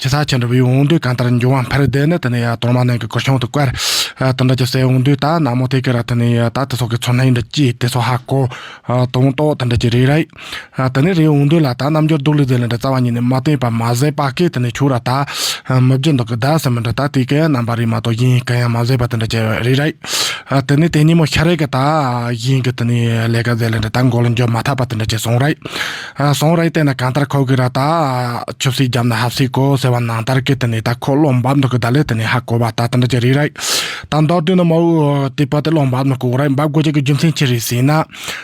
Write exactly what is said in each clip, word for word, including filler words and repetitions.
ཆེ་ས་ཆེ་འདྲ་བའི་འོང་དུས་གང་ལྟར་འབྱུང་བ་འཕེལ་བསྡད་ནི་དེ་ནས་ཡ་གཏོར་མ་ནང་གི་སྐུ་ཆུང་དུ་བཀར། ཨ་དེ་འདྲ་ཅིག་ཟེར་འོང་དུས་ད་ན་མོ་དེ་གི་ར་དེ་ནས་ཡ་ད་དེ་ཚོ་གི་ཚོར་སྣང་འདྲ་ཅིག་དེ་ཚོ་ཧ་གོ། ཨ་དང་ཏོག་དེ་འདྲ་ཅིག་རེད་རེད། ཨ་དེ་ནས་རེད་འོང་དུས་ལ་ད་རྣམ་འགྱུར་སྡུག་ལས་ཟེར་ལ་འདྲ་རྩ་བ་ཉིད་ནས་མ་བསྟན་པ་མ་ཟད་པ་གི་དེ་ནས་ཁྱོད་ར་ད་མི་བརྒྱུད་འདུག་གི་ད་ཟེར་མི་འདྲ་ད་དེ་གི་རྣམ་པ་རེད་མ་གཏོགས་གཞན་གང་ཡང་མ་ཟད་པ་དེ་འདྲ་ཅིག་རེད་རེད། ཨ་དེ་ནས་དེ་ཉིན་མོ་ཤ་རེ་གི་ད་གཞན་གི་དེ་ནས་ལས་ཀ་ཟེར་ལ་འདྲ་ད་མགོ་ལ་འཇོག་མ་ཐུབ་པ་དེ་འདྲ་ཅིག་སོང་རེད། ཨ་སོང་རེད་དེ་ན་གང་ལྟར་ཁོ་གི་ར་ད་ཆུ་སྲིད་རྒྱབ་ན་ཧབ་སྲིད་གོ་ཟེར་བ་ནང་ལྟར་གི་དེ་ནས་ད་ཁོ་བློ་འབབ་འདུག་གི་ད་ལས་དེ་ནས་ཧ་གོ་བ་ད་དེ་འདྲ་ཅིག་རེད་རེད། ད་མདོར་བསྡུས་ན་མ་འོ་དེ་པ་དེ་བློ་འབབ་ན་གོ་རེད། འབབ་དགོས་ཀྱི་རྒྱུ་མཚན་ཅི་རེད་ཟེར་ན།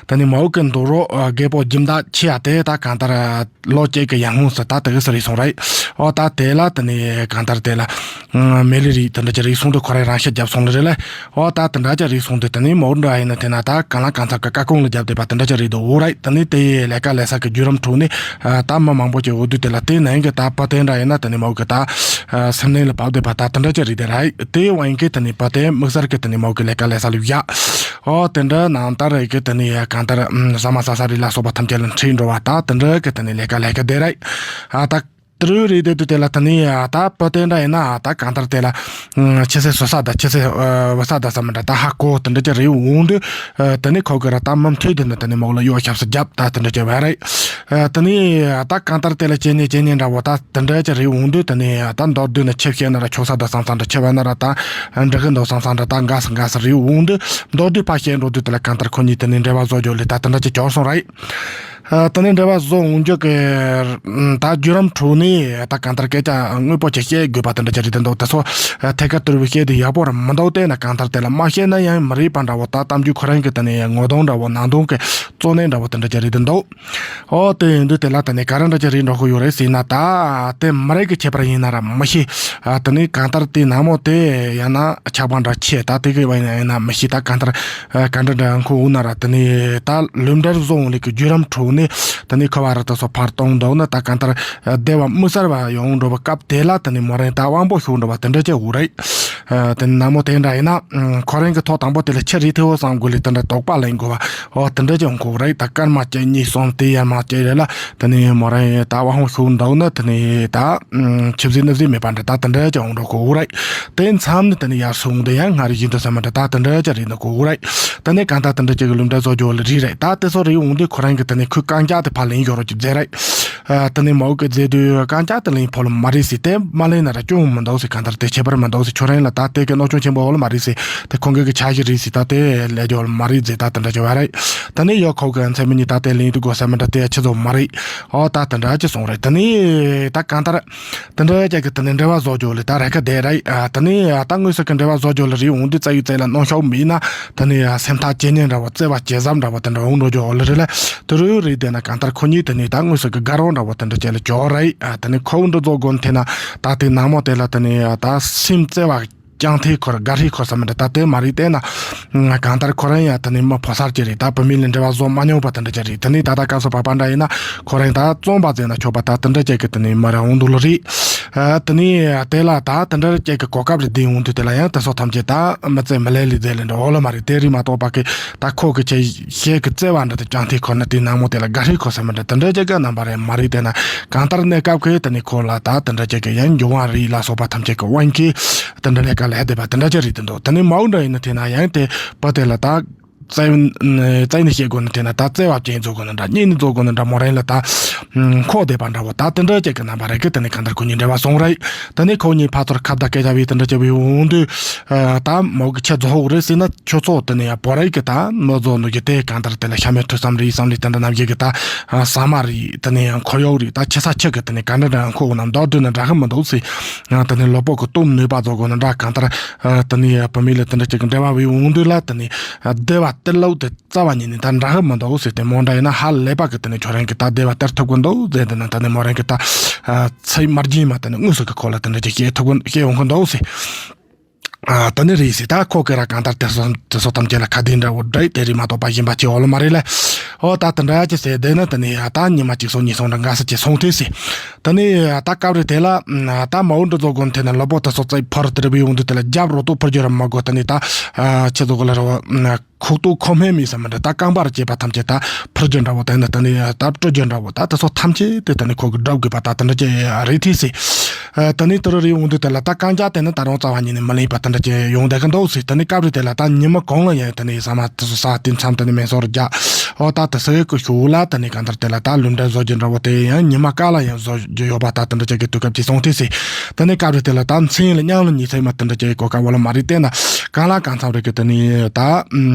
དེ་ནས་མ་འོ་གི་འདུག་རོགས་རྒད་པོ་སྦྱིན་བདག་ཆེ་ཡ་དེ་ད་གང་ལྟར་ལོ་གཅིག་གི་ཡར་སྔོན་སུ་ད་དེ་གི་སུ་རེད་སོང་རེད། ཨོ་ད་དེ་ལ་དེ་ནས་གང་ལྟར་དེ་ལ་མེ་ལི་རིགས་དེ་འདྲ་ཅིག་རིགས་སོང་དུས་ཁོ་རང་རང་ཤ་རྒྱབ་སོང་ལ་རེད་ལ། ཨོ་ད་དེ་འདྲ་ཅིག་རིགས་སོང་དུས་དེ་ནས་མོ་འདྲ་ཡིན་ན་དེ་ན་ད་གང་ལ་གང་འཚམ་གི་བཀའ་དགོངས་ལ་རྒྱབ་བསྡད་པ་དེ་འདྲ་ཅིག་རེད་འདུག་འོ་རེད། དེ་ནས་དེ་ལས་ཀ་ལས་ས་གི་བརྒྱུད་རིམ་ཁྲོད་ནས་ད་མི་མང་པོ་ཅིག་འོ་དུས་དེ་ལ་དེ་ནང་གི་ད་པ་དེ་འདྲ་ཡིན་ན་དེ་ནས་མོ་གི་ད་སེམས་ནང་ལ་བབས་བསྡད་པ་ད་དེ་འདྲ་ཅིག་རེད་དེ་རེད། དེ་བ་ཡིན་གི་དེ་ནས་པ་དེ་དམིགས་བསལ་གི་དེ་ནས་མོ་གི་ལས་ཀ་ལས་ས་ལ་བཞག་ཨོ་དེ་འདྲ་ནང་ལྟར་རེད་གི་དེ་ནས་གང་ལྟར་ཟ་མ་ཟ་ས་རིགས་ལ་སོགས་པ་ཐམས་ཅད་ལ་འཁྲིད་འགྲོ་བ་ད་དེ་འདྲ་གི་དེ་ནས་ལས་ཀ་ལས་ཀ་དེ་རེད། ཨ་ད་དེ་རུ་རེད་དེ་དུ་དེ་ལ་དེ་ནས་ཨ་ད་པ་དེ་འདྲ་ཡིན་ན་ཨ་ད་གང་ལྟར་དེ་ལ་ཨ་ཆེ་སེ་སོ་ས་ད་ཆེ་སེ་ཨ་བུ་ས་ད་ས་མི་འདྲ་ད་ཧ་གོ་དེ་འདྲ་ཅིག་རེད་འོང་དུས། ཨ་དེ་ནས་ཁོ་གི་ར་ད་མུ་མཐུད་དེ་ནས་དེ་ནས་མོ་ལ་གཡོ་ཞབས་སུ་རྒྱབ་ད་དེ་འདྲ་ཅིག་བ་རེད། ཨ་དེ་ནས་ཨ་ད་གང་ལྟར་དེ་ལ་བྱས་ནས་བྱས་ནས་འདྲ་བོ་ད་དེ་འདྲ་ཅིག་རེད་འོང་དུས་དེ་ནས་ཨ་ད་མདོར་བསྡུས་ན་ཆེ་བཤད་ན་ར་ཆོག་ས་ད་སང་སང་འདྲ་ཆེ་བ་ན་ར་ད་འགྲིག་གི་འདུག་སང་སང་འདྲ་ད་འགའ་ས་འགའ་ས་རེད་འོང་དུས་མདོར་བསྡུས་ཕ་བཤད་འགྲོ་དུས་དེ་ལ་གང་ལྟར་ཁོ་གཉིས་དེ་ནས་འབྲེལ་བ་བཟོ་རྒྱུ་ལས་ད་དེ་འདྲ་ཅིག་གྱུར་སོང་རེད། ཨ་དེ་ནས་འབྲེལ་བ་བཟོ་འོང་རྒྱུ་གི་ད་བརྒྱུད་རིམ་ཁྲོད་ནས་ད་གང་ལྟར་སྐད་ཆ་དངོས་པོ་ཅིག་བཤད་དགོས་པ་དེ་འདྲ་ཅིག་རེད་དེ་འདུག་དེ་ཚོ་ཐད་ཀར་དུ་བཤད་དེ་ཡག་པོ་ར་མི་འདུག་དེ་ན་གང་ལྟར་དེ་ལ་མ་བཤད་ན་ཡང་མི་རིགས་པ་འདྲ་བོ་ད་གཏམ་རྒྱུད་ཁོ་རང་གི་དེ་ནས་ངོ་གདོང་འདྲ་བོ་ནང་དོན་གི་གཙོ་གནད་འདྲ་བོ་དེ་འདྲ་ཅིག་རེད་དེ་འདུག་ཨོ་དེ་ཡིན་དུས་དེ་ལ་དེ་ནས་ག་རེ་འདྲ་ཅིག་རེད་འགྲོ་གི་ཡོད་རེད་ཟེར་ན། ད་དེ་མི་རིགས་ཀྱི་ཁྱད་པར་ཡིན་ན་ར་མི་ཤེས། ཨ་དེ་ནས་གང་ལྟར་དེ་ནང་མོ་དེ་ཡང་ན་ཆགས་པ་འདྲ་ཆེ་ད་དེ་གི་བ་ཡིན་ན་མི་ཤེས། ད་གང་ལྟར་ཨ་ག་འདྲ་འདྲ་ཁོ་འུ་ན་ར་དེ་ནས་ད་ལུས་འབྲེལ་བཟོ་འོང་ལེ་གི་བརྒྱུད་རིམ་ཁྲོད་ནས་དེ་ནས་ཁོ་བ་ར་ད་སོ་ཕར་གཏོང་འདུག་ན་ད་གང་ལྟར་ཨ་སྡེ་བ་དམིགས་བསལ་བ་ཡོང་འགྲོ་བ་སྐབས་དེ་ལ་དེ་ནས་མོ་རང་ད་དབང་པོ་ཤུགས་འགྲོ་བ་དེ་འདྲ་ཅིག་འུ་རེད། ཨ་དེ་ནས་ནང་མོ་དེ་འདྲ་ཡིན་ན་ཁོ་རང་གི་ཐོག་དང་པོ་དེ་ལ་ཆི་རེད་ཐེ་བོ་བསམ་དགོས་ལེ་དེ་འདྲ་དོགས་པ་ལེན་དགོས་བ། ཨོ་དེ་འདྲ་ཅིག་འོང་གོ་རེད། ད་སྐར་མ་གཅིག་གཉིས་གསུམ་དེ་ཡར་མར་གཅིག་རེད་ལ་དེ་ནས་མོ་རང་ཡང་ད་དབང་ཤུགས་འདུག་ན་དེ་ནས་ད་ཆིབས་ཟིན་ནི་ཟིན་མེད་པ་འདྲ་ད་དེ་འདྲ་ཅིག་འོང་འགྲོ་གོ་རེད། དེ་མཚམས་ནས་དེ་ནས་ཡར་སོང་དེ་ཡང་སྔ་རེ་བཞིན་དུ་ཟ་མ་འདྲ་ད་དེ་འདྲ་ཅིག་རེད་འདུག་གོ་རེད། དེ་ནས་གང་ལྟར་དེ་འདྲ་ཅིག་གི་ལུས་འབྲེལ་བཟོ་རྒྱུ་ལ་རིགས་རེད། ད་དེ་ཚོ་རིགས་འོང་དུས་ཁོ་རང་གི་དེ་ནས་ཁོའི་རྐང་རྒྱག་དེ་ཕར་ལེན་ཡོད་རོགས་ཀྱི་རྫས་རེད། ཨ་དེ་ནས་མའོ་གི་རྫས་དུས་རྐང་རྒྱག་དེ་ལེན་ཕོ་ལ་མ་རེད་ཟེར། དེ་མ་ལེན་ན་ར་སྐྱོན་མི་འདུག་ཟེར། གང་ལྟར་དེ་ཁྱད་པར་མི་འདུག་ཟེར། ཁྱོད་རང་ལ་ད་དེ་གི་གནོད་སྐྱོན་ཆེན་པོ་འོ་ལ་མ་རེད་ཟེར། དེ་ཁོང་གི་གི་ཆ་ཞིག་རེད་ཟེར། ད་དེ་ལས་རྒྱུ་འོ་ལ་མ་རེད་ཟེར། ད་དེ་འདྲ་ཅིག་བ་རེད། ད་ནི་ཡོ་ཁོ་གི་མཚན་མི་གཉིས་ད་དེ་ལེན་དུ་དགོས་ས་མི་འདྲ་དེ་ཆི་ཚོ་མ་རེད། ཨོ་ད་དེ་འདྲ་ཅིག་སོང་རེད། ད་ནི་ད་གང་ལྟར་དེ་འདྲ་ཅིག་གི་དེ་ནི་འབྲེལ་བ་བཟོ་རྒྱུ་ལ་ད་རེ་ཁ་དེ་རེད། ཨ་དེ་ནི་ད་དངོས་སུ་གི་འབྲེལ་བ་བཟོ་རྒྱུ་ལ་རིགས་འོང་དུས་རྩ་ཡུལ་རྩ་ལ་གནོན་ཤོག་མེད་ན་དེ་ནི་སེམས་ཐག་ཇེ་ཉེ་འདྲ་བོ་བརྩེ་བ་ཇེ་ཟབ་འདྲ་བོ་དེ་འདྲ་འོང་འགྲོ་རྒྱུ་འོ་ལ་རེད་ལ། དེ་རུ་རེད་དེ་ན་གང་ལྟར་ཁོ་གཉིས་དེ་ནི་ད་དངོས་སུ་གི་དགའ་རོགས་འདྲ་བོ་དེ་འདྲ་ཅིག་ལ་གྱུར་རེད། ཨ་དེ་ནི་ཁོ་འདྲ་བཟོ་དགོས་ན་དེ་ན་ད་དེ་ནང་མོ་དེ་ལ་དེ་ནི་ད་སེམས་བརྩེ་བ་ཅང་ཐེ་ཁོར་དགའ་ཧྲི་ཁོར་ས་མི་འདྲ་ད་དེ་མ་རེད། དེ་ན་གང་ལྟར་ཁོ་རང་ཡང་དེ་ནི་མི་ཕོ་གསར་ཅིག་རེད། ད་བུད་མེད་ལ་འབྲེལ་བ་བཟོ་མ་མྱོང་བ་དེ་འདྲ་ཅིག་རེད། དེ་ནི་ད་ལྟ་སྐབས་སུ་བབ་པ་འདྲ་ཡིན་ན་ཁོ་རང་ད་བཙོན་པ་བཙལ་ན་ཆོག་པ་ད་དེ་འདྲ་ཅིག་གི་དེ་ནི་མི་ར་འོང་འདུག་ལ་རེད། ཨ་དེ་ནི་དེ་ལ་ད་དེ་འདྲ་ཅིག་གི་གོ་སྐབས་རེ་ལྡན་འོང་དུས་དེ་ལ་ཡང་དེ་ཚོ་ཐམས་ཅད་ད་མི་བཙལ་མི་ལས་ལས་བཙལ་ལས་འདྲ་འོ་ལ་མ་རེད། དེ་རིགས་མ་གཏོགས་པ་གི་ད་ཁོ་གི་ཆེ་ཤེལ་གི་བརྩེ་བ་འདྲ་དེ་ཅང་ཐེ་ཁོར་ན་དེ་ནང་མོ་དེ་ལ་དགའ་ཧྲི་ཁོར་ས་མི་འདྲ་དེ་འདྲ་ཅིག་གི་རྣམ་པ་རེད་མ་རེད། དེ་ན་གང་ལྟར་གནས་སྐབས་ཀྱི་དེ་ནི་ཁོ་ལ་ད་དེ་འདྲ་ཅིག་གི་ཡང་འབྱུང་བ་རིགས་ལ་སོགས་པ་ཐམས་ཅད་ཀྱི་དབང་གིས་དེ་འདྲ་ལས་ཀ་ལས་བསྡད་པ་དེ་འདྲ་ཅིག་རེད་དེ་འདུག་དེ་ནི་མའོ་འདྲ་ཡིན་ན་དེ་ན་ཡང་དེ་བུ་དེ་ལ་ད་བཙལ་བཙལ་ནས་བཤད་དགོས་ན་དེ་ན་ད་བཙལ་བ་ཅན་བཟོ་དགོས་ན་འདྲ་གཉེན་ནི་བཟོ་དགོས་ན་འདྲ་མོ་རང་ལ་ད་མཁོ་བསྡད་པ་འདྲ་བོ་ད་དེ་འདྲ་ཅིག་གི་རྣམ་པ་རེད་གི། དེ་ནི་གང་ལྟར་ཁོ་གཉིས་འབྲེལ་བ་བཟུང་རེད། དེ་ནི་ཁོ་གཉིས་ཕ་ཚོར་ཁ་བརྡ་སྐད་ཆ་བའི་དེ་འདྲ་ཅིག་བའི་འོང་དུས་ཨ་ད་མོ་གི་ཆེ་རྫོགས་རེད་ཟེར་ན། ཁྱོད་ཚོ་དེ་ནས་ཡང་བོད་རིགས་ཀྱི་ད་མི་ཚོ་ནུ་གི་དེ་གང་ལྟར་དེ་ལ་ཤ་མེད་ཐུགས་བསམ་རེད་བསམ་རེད་དེ་འདྲ་རྣམས་ཀྱི་གི་ད་ཨ་ཟ་མ་རེད། དེ་ནས་ཡང་འཁོར་གཡོག་རེད། ད་ཆེ་ས་ཆེ་གི་དེ་ནས་ག་འདྲ་འདྲ་ཁོ་འོ་ན་མདོར་བསྡུས་ན་འདྲ་གི་མི་འདུག་ཟེར། ཨ་དེ་ནས་ལོ་པོ་གི་གཏུམ་ནུས་པ་ཚོ་གོ་ན་འདྲ་གང་ལྟར་ཨ་དེ་ནས་ཡང་བུད་མེད་ལ་དེ་འདྲ་ཅིག་གི་འབྲེལ་བ་བའི་འོང་དུས་ལ་དེ་ནས་ཨ་སྡེ་བ་གཏེར་ལོག་དེ་རྩ་བ་ཉིད་ནས་ད་འདྲ་གི་མི་འདུག་ཟེར། དེ་མོ་འདྲ་ཡིན་ན་ཧ་ལས་པ་གི་དེ་ནས་ཁྱོད་རང་གི་ད་སྡེ་བ་གཏེར་ཐུབ་གི་འདུག་ཟེར། དེ་ནས་ད་ནས་མོ་རང་གི་ད་ཨ་ཚེ་མར་རྒྱུན་མ་དེ་ནས་དངོས་སུ་གི་ཁོ་ལ་དེ་འདྲ་ཅིག་བཤད་ཐུབ་གི་བཤད་འོང་གི་འདུག་ཟེར། ཨ་ད་ནི་རེད་ཟེར། ད་ཁོ་གི་ར་གང་ལྟར་དེ་སོ་དེ་སོ་ཐམས་ཅད་ལ་ཁ་གཏད་འདྲ་བོ་འདྲ་དེ་རིགས་མ་གཏོགས་པ་གཞན་པ་ཅི་འོ་ལོ་མ་རེད་ལ། ཨོ་ད་དེ་འདྲ་ཅི་ཟེར་དེ་ན་དེ་ནི་ཨ་ད་ཉི་མ་གཅིག་སོང་གཉིས་སོང་འདྲ་འགའ་ས་ཅི་སོང་དུས་ཟེར། དེ་ནི་ཨ་ད་སྐབས་རེ་དེ་ལ་ཨ་ད་མ་འོ་འདྲ་ཚོ་དགོན་དེ་ན་ལོ་པོ་དེ་སོ་ཙི་ཕར་དེ་རིགས་བུད་ཡོང་དུས་དེ་ལ་རྒྱབ་རོ་ཏོ་ཕར་རྒྱུ་ར་མ་དགོས། དེ་ནི་ད་ཨ་ཁྱེད་ཚོ་གི་ལ་ར་བ་ཁོག་ཏུ་ཁོ་སྨན་མེད་ས་མི་འདྲ། ད་རྐང་པར་བཅད་པ་ཐམས་ཅད་ད་ཕུར་རྒྱུ་འདྲ་བོ་དེ་ནི་དེ་ནི་ད་སྤྲོད་རྒྱུ་འདྲ་བོ་ད་དེ་ཚོ་ཐམས་ཅད་དེ་དེ་ནི་ཁོ་གི་སྒྲུབ་དགོས་པ་ད་དེ་འདྲ་ཅི་རེད་དེ་ཟེར། ཨ། དེ་ནས་དེ་རུ་རེད་འོང་དུས་དེ་ལ་ད་རྐང་རྐྱང་དེ་ནི་ད་རུང་རྩ་བ་ཉིད་ནས་མི་ལེན་པ་དེ་འདྲ་ཅིག་ཡོང་བསྡད་ཀྱི་འདུག་ཟེར། དེ་ནས་སྐབས་རེ་དེ་ལ་ད་ཉི་མ་གང་ལ་ཡང་དེ་ནས་ཟ་མ་དེ་ཚོ་ཟ། དེ་མཚམས་དེ་ནས་སྨན་གསོ་རུ་རྒྱག་འོ་ད་དེ་ཟེར་གི་ཤུགས་ལ་དེ་ནས་གང་ལྟར་དེ་ལ་ད་ལུས་འབྲེལ་བཟོ་རྒྱུ་འདྲ་བོ་དེ་ཡང་ཉི་མ་ག་ལ་ཡང་བཟོ་རྒྱུ་ཡོད་པ་ད་དེ་འདྲ་ཅིག་གི་དུས་སྐབས་ཅིག་སོང་དུས་ཟེར། དེ་ནས་སྐབས་རེ་དེ་ལ་ད་མཚན་ལ་མཉམ་ལ་ཉི་ཚེ་མ་དེ་འདྲ་ཅིག་གི་གོ་སྐབས་འོ་ལ་མ་རེད། བལྟས་ན་གང་ལ་གང་འཚམ་རེད་གི་དེ་ནས་ད་